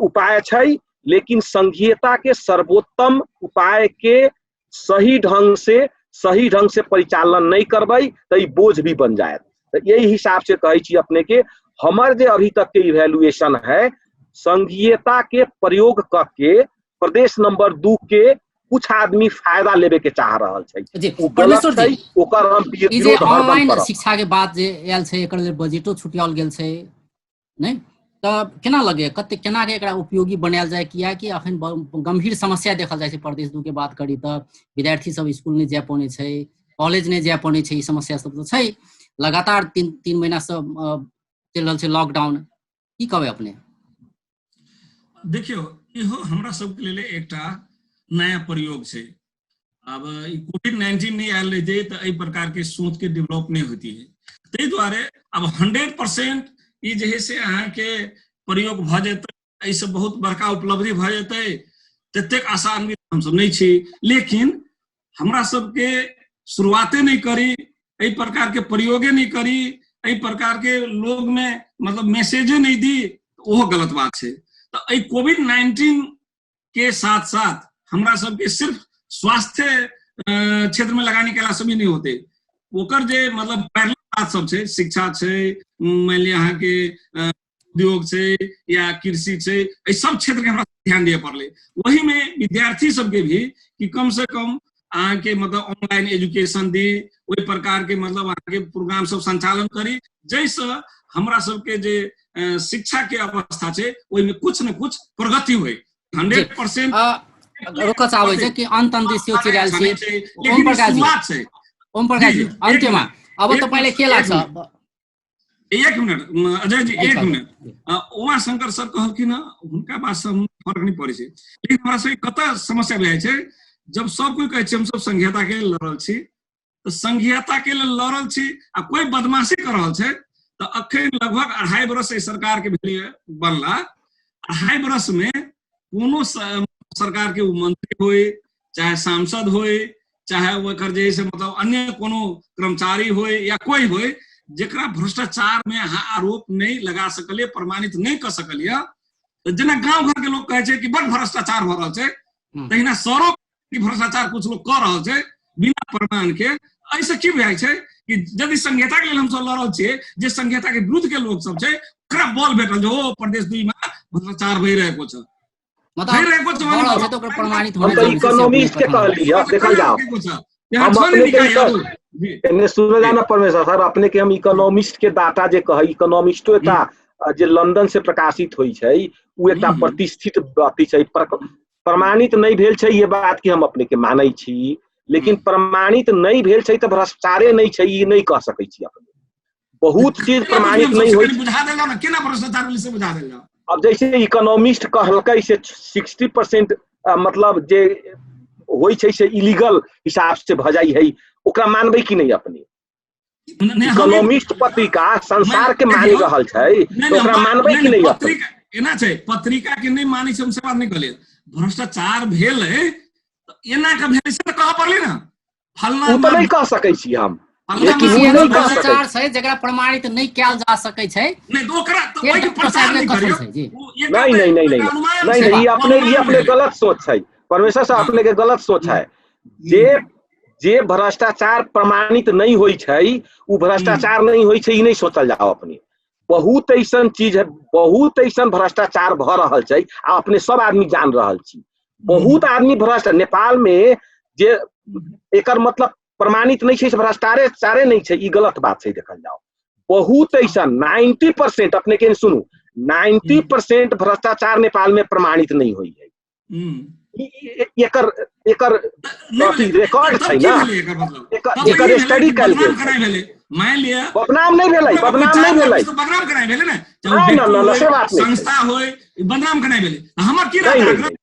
उपाय छै, लेकिन संघीयता के सर्वोत्तम उपाय के सही ढंग से परिचालन नहीं करबै तो ई बोझ भी बन जाए। तो यही हिसाब से कहै छी अपने के, हमर जे अभी तक के इवैल्यूएशन है, संघीयता के प्रयोग करके प्रदेश नंबर 2 के कुछ आदमी फायदा लेबे के चाह रहल छै, ओ गलत छै, ओकर हम विरोध ऑनलाइन करब। शिक्षा के बात जे आयल छै, एकर लेल बजटो छुटियाल गेल छै नहीं, तऽ केना लगे कते केना के एकरा उपयोगी बनायल जाए, कियाकि अखन गंभीर समस्या देखल जाइ छै। प्रदेश 2 के बात करी तऽ विद्यार्थी सब स्कूल नहीं जाय पाने छै, कॉलेज नहीं जाय पाने छै, ई समस्या सब तो छै। लगातार 3 महीना से चल रहल छै लॉकडाउन, की कहबै अपने? देखियो, इहो हमरा सबके लेल एकटा नया प्रयोग छै। अब कोविड-19 नहीं आयल रहे तो एहि प्रकार के सोच के डेवलप नहीं होती है, ताहि दुआरे अब 100% ई जे है से अहाँ के प्रयोग भ जेतै, एहिसँ बहुत बड़का उपलब्धि भ जेतै, ततेक आसान हम सब नहीं छी। लेकिन हमरा सबके शुरुआते नहीं करी, एहि प्रकार के प्रयोगे नहीं करी, एहि प्रकार के लोग में मतलब मैसेजे नहीं दी, ओहो गलत बात है। तो कोविड-19 के साथ साथ हमरा सबके सिर्फ स्वास्थ्य क्षेत्र में लगाने के सभी नहीं होते, ओकर जे मतलब पहले बात सब छै, शिक्षा छै, मान लिया अहाँ के उद्योग छै या कृषि छै, एहि सब क्षेत्र के हमरा ध्यान दिए पड़ले। वही में विद्यार्थी सबके भी कि कम से कम अहाँ के मतलब ऑनलाइन एजुकेशन दी, ओहि प्रकार के मतलब अहाँ के प्रोग्राम सब संचालन करी, जैसे हमरा सबके जे शिक्षा के अवस्था छै ओहि में कुछ न कुछ प्रगति होई। 100% रोक चाहबै छै कि अन्त दिसियो चिराल छै, ओम प्रकाश जी अन्त्यमा अब तपाईले के लाग्छ? एक मिनट अजय जी, एक मिनट। उमा शंकर सर कहलखिन, हुनका बात से हम फर्क नहीं पड़े छै, लेकिन हमरा सबके कतऽ समस्या भए छै, जब सब कोई कहै छै हम सब संघीयता के लेल लड़ल छी, तो संघीयता के लेल लड़ल छी आ कोई बदमाशी कर रहल छै, तो अखन लगभग 2.5 बरस सरकार के बनला, 2.5 बरस में कोनो सरकार के मंत्री होए, चाहे सांसद होए, चाहे ओकर जे से मतलब अन्य कोनो कर्मचारी होए या कोई होए, जेकरा भ्रष्टाचार में आरोप नहीं लगा सकलिए, प्रमाणित नहीं कर सकलिए, तो जेना गांव घर के लोग कहे छै कि बड़ भ्रष्टाचार हो रहल छै, तहिना शहरों के भ्रष्टाचार कुछ लोग कर रहल छै बिना प्रमाण के। ऐसे की भए छै कि यदि संघीयता के लेल हम सब लड़ल छियै, जे संघीयता के विरुद्ध के लोग सब छै, ओकरा बल भेटल जो प्रदेश 2 में भ्रष्टाचार भई रहेको छ, प्रमाणित इकोनॉमिस्ट के कहलिए देखल जाओ, हम अपने के सुने जाना परमेश्वर सर, अपने के हम इकोनॉमिस्ट के डाटा जे कह, इकोनॉमिस्टो एकटा जे लंदन से प्रकाशित होई छै, उ एकटा प्रतिष्ठित अथी छै, प्रमाणित नहीं भेल छै, ये बात की हम अपने के मानै छी, लेकिन प्रमाणित नहीं भेल छै तो भ्रष्टाचारे नहीं छै, ई नहीं कह सकै छी अपने। बहुत चीज प्रमाणित नहीं होई, बुझा देलौ ना केना भ्रष्टाचार भेल से बुझा देलौ। अब जैसे इकोनॉमिस्ट कहलकै से 60% मतलब जे होई छै से इलीगल हिसाब से भ जाई है, ओकरा मानबै कि नहीं अपने? इकोनॉमिस्ट पत्रिका संसार के मानि रहल छै, तो ओकरा मानबै कि नहीं? पत्रिका एना छै, पत्रिका के नहीं मानै छै, हम से बात नहीं कहलिए, भ्रष्टाचार भेल है तो एना का भेल से कह पड़ले ना, फलना तो नहीं कह सकै छी हम, भ्रष्टाचार छै जेकरा प्रमाणित नहीं कैल जा सकै छै, नहीं तो ओकरा तो ओहि प्रचार नहीं करियो। नहीं, ये अपने गलत सोच है परमेश्वर साहब, अपने के गलत सोच है। जे भ्रष्टाचार प्रमाणित नहीं होई छै, उ भ्रष्टाचार नहीं होई छै, ई नहीं सोचल जाओ अपने। बहुत ऐसा चीज है, बहुत ऐसा भ्रष्टाचार भ रहल छै, आ अपने सब आदमी जान रहल छी, बहुत आदमी भ्रष्ट नेपाल में जे एकर मतलब प्रमाणित नहीं छै, भ्रष्टाचारे नहीं छै, ई गलत बात छै देखल जाओ। बहुत ऐसा 90% अपने के सुनू, 90% भ्रष्टाचार नेपाल में प्रमाणित नहीं हुई है। एकर एकर अथी रिकॉर्ड छै ना, एकर स्टडी कल गेल छै। मान लिया बदनाम नहीं भेलै, बदनाम नहीं भेलै, बदनाम कराय भेलै ना, नहीं ना ना से बात नहीं संस्था होय बदनाम कराय भेलै। हमर की नहीं, रहता नहीं।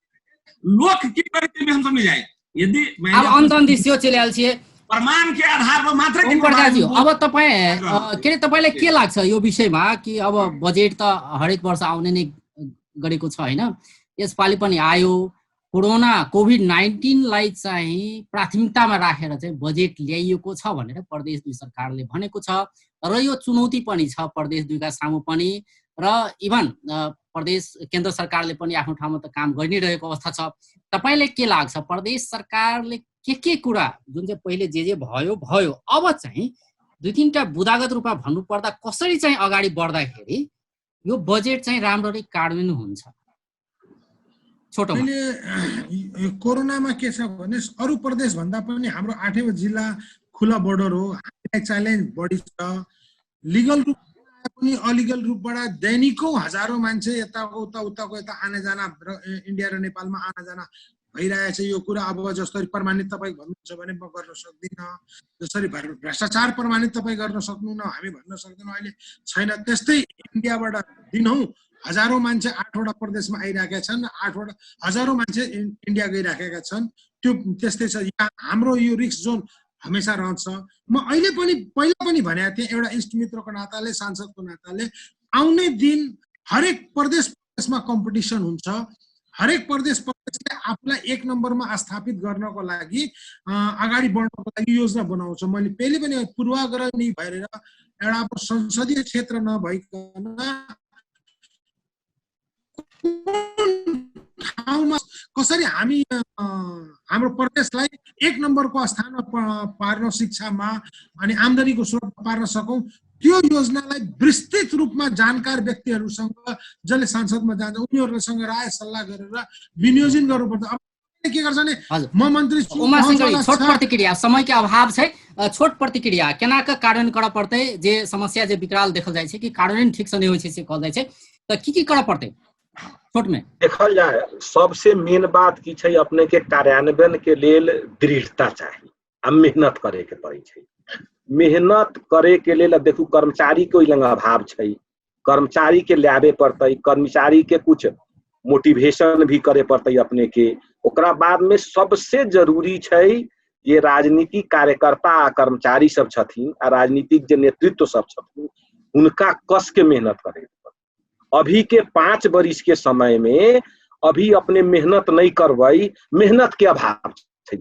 लोक की करते में हम समझ जाए। यदि अब अंतन दिसियो चले आल छिए प्रमाण के आधार पर मात्र ओम प्रकाशजी, अब तपाईँ के अरे तपाईँलाई के लाग्छ यो विषयमा कि अब बजेट त हरेक वर्ष आउने नै गरेको छ हैन, यसपालि पनि आयो, कोरोना कोभिड-19 लाई चाहिँ प्राथमिकतामा राखेर चाहिँ बजेट ल्याइएको छ भनेर प्रदेश 2 सरकारले भनेको छ र यो चुनौती पनि छ प्रदेश 2 का सामु पनि र इभन प्रदेश केन्द्र सरकारले पनि आफ्नो ठाउँमा त काम गरिरहेको अवस्था छ। तपाईलाई के लाग्छ प्रदेश सरकारले के कुरा जुन चाहिँ पहिले जे भयो भयो अब चाहिँ दुई तीनटा बुदागत रूपमा भन्नुपर्दा कसरी चाहिँ अगाडि बढ्दाखेरि यो बजेट चाहिँ राम्ररी कार्यान्वयन हुन्छ? छोटोमा अहिले कोरोनामा के छ भने अरू प्रदेश भन्दा पनि हाम्रो 8वटा जिल्ला खुला बोर्डर हो, हामीलाई च्यालेन्ज बढी छ। लिगल रूप पनि अलिगल रूपबाट दैनिकौं हजारौं मान्छे यताको उताको यता आना जाना इन्डिया र नेपालमा आना जाना भइरहेछ। यो कुरा अब जसरी प्रमाणित तपाईँ भन्नुहुन्छ भने म गर्न सक्दिनँ, जसरी भ्रष्टाचार प्रमाणित तपाईँ गर्न सक्नुहुन्न, हामी भन्न सक्दैनौँ अहिले छैन। त्यस्तै इन्डियाबाट दिनौं हजारौं मान्छे 8वटा प्रदेशमा आइरहेका छन्, 8वटा हजारौं मान्छे इन्डिया गइराखेका छन्। त्यो त्यस्तै छ। यहाँ हाम्रो यो रिस्क जोन हमेशा रहन्छ। म अहिले पनि पहिला पनि भनेको थिएँ, एउटा इष्टमित्रको नाताले सांसदको नाताले आउने दिन हरेक प्रदेशमा कम्पिटिसन हुन्छ। हरेक प्रदेशले आफूलाई 1 नम्बरमा स्थापित गर्नको लागि अगाडि बढ्नको लागि योजना बनाउँछ। मैले पहिले पनि पूर्वाग्रह नै भएर एउटा संसदीय क्षेत्र नभइकन ठाउँमा कसरी हामी हाम्रो प्रदेशलाई 1 नम्बरको स्थानमा पार्न शिक्षामा अनि आम्दानीको स्रोत पार्न सकौं, त्यो योजनालाई विस्तृत रूपमा जानकार व्यक्तिहरूसँग जसले संसदमा जान्छ उनीहरूसँग राय सल्लाह गरेर विनियोजन गर्नुपर्छ। अब के गर्छ भने म मन्त्री छु, छोट प्रतिक्रिया समयके अभाव छै, छोट प्रतिक्रिया केनाक कार्यान्वयन करऽ पड़तै? जे समस्या जे विकराल देखल जाइ छै कि कार्यान्वयन ठीक से नहीं होइ छै से कहल जाइ छै, त की करऽ पड़तै छोट में? देखल जाए सबसे मेन बात की छै, अपने के कार्यान्वयन के लेल दृढ़ता चाहिए आ मेहनत करे के पड़े छै। मेहनत करे के लेल देखू कर्मचारी के लंग अभाव छै, कर्मचारी के लाबे पड़तै, कर्मचारी के कुछ मोटिवेशन भी करे पड़तै अपने के। ओकरा बाद में सबसे जरूरी छै ये राजनीतिक कार्यकर्ता आ कर्मचारी सब छथिन आ राजनीतिक जे नेतृत्व सब छथिन उनका कस के मेहनत करे। अभी के 5 वर्ष के समय में अभी अपने मेहनत नहीं करवाई, मेहनत के अभाव छै।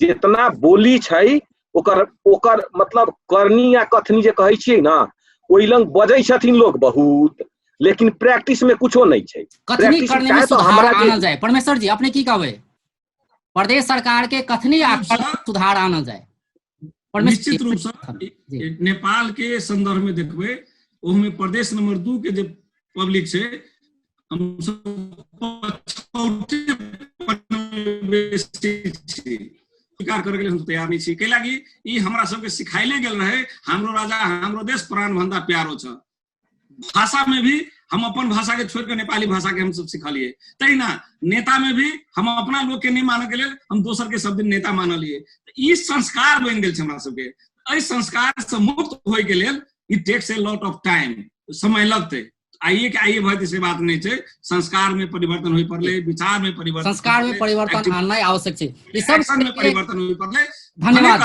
जितना बोली छै ओकर ओकर मतलब करनी या कथनी जे कहै छियै ना, ओइ लंग बजै छथिन लोग बहुत, लेकिन प्रैक्टिस में कुछो नहीं छै। कथनी करने में सुधार आनल जाए। परमेश्वर जी अपने की कहबै? प्रदेश सरकार के कथनी आ सुधार आनल जाए। निश्चित रूप से नेपाल के संदर्भ में देखबै, ओमे प्रदेश नंबर 2 के जे पब्लिक से हम स्वीकार करे के हम तैयार नहीं छी। कैलाकि ई हमरा सबके सिखाइले गेल रहे, हमरो राजा हमरो देश प्राण भंदा प्यारो छ। भाषा में भी हम अपन भाषा के छोड़ के नेपाली भाषा के हम सब सिखलिए। तैना नेता में भी हम अपना लोग के नहीं माने के लेल हम दोसर के शब्द नेता मानलिए। ई संस्कार बन गेल छै हमरा सबके। एहि संस्कार से मुक्त होय के लेल it takes a lot of time, समय लगते। आइए भय से बात नहीं है। संस्कार में परिवर्तन हो पड़ले, विचार में परिवर्तन, संस्कार में परिवर्तन आना आवश्यक है। ये सब में परिवर्तन हो पड़ले। धन्यवाद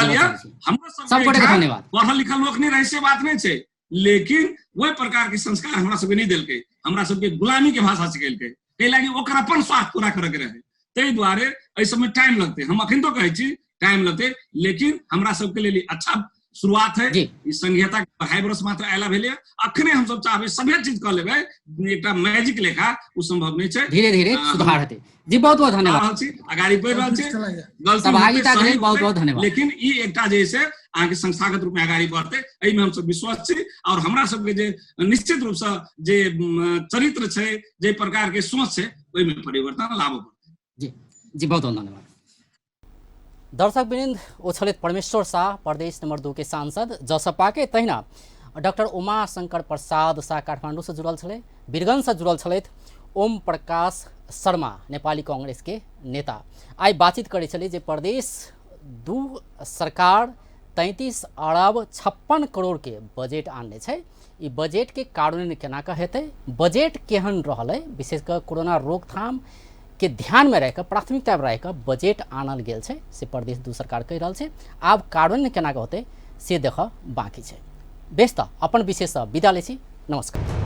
हमरो सबको धन्यवाद। पढ़ल लिखल लोग नहीं रहे से बात नहीं है, लेकिन वही प्रकार के संस्कार हमरा सबके नहीं देलके, हमरा सबके गुलामी के भाषा सिखेलके। कैलाकि ओकर अपन स्वार्थ पूरा करे के रहे, तै दुआरे एहि सब में टाइम लगते। हम अखन तो कहै छी टाइम लगते, लेकिन हमरा सबके लेल अच्छा शुरुआत है। इस संघीयता के 2.5 वर्ष मात्र आयला भेले। अखने हम सब चाहबे सभे चीज कर लेबे, एकटा मैजिक लेखा उ संभव नहीं छै। धीरे धीरे सुधार हेतै। जी बहुत बहुत धन्यवाद। आगाड़ी बढ़ रहल छै, सहभागिता के लेल बहुत बहुत धन्यवाद। लेकिन ई एकटा जे छै अहाँ के संस्थागत रूप में आगाड़ी बढ़ते, एहि में हम सब विश्वास छी। और हमरा सब के जे निश्चित रूप से जे चरित्र छै, जे प्रकार के सोच छै, ओहि में परिवर्तन लाबो पड़तै। जी बहुत बहुत धन्यवाद। दर्शक वृन्द, ओ छलथि परमेश्वर शाह, प्रदेश नंबर 2 के सांसद जसपा के। तहिना डॉक्टर उमा शंकर प्रसाद शाह काठमांडू से जुड़ल छले, वीरगंज से जुड़ल छलथि। ओम प्रकाश शर्मा नेपाली कांग्रेस के नेता आई बातचीत करे छले जे प्रदेश दू सरकार 33 अरब 56 करोड़ के बजेट आनने छै। ई बजेट के कार्यान्वयन केना के हेतै, बजेट केहन रहलै, विशेषकर कोरोना रोकथाम के ध्यान में रहकर प्राथमिकता में रहकर बजेट आनल गेल छै से प्रदेश दू सरकार कहि रहल छै। आब कार्यान्वयन केना के होतै से देख बाकी छै। बेस त अपन विशेष विदा लै छी। नमस्कार।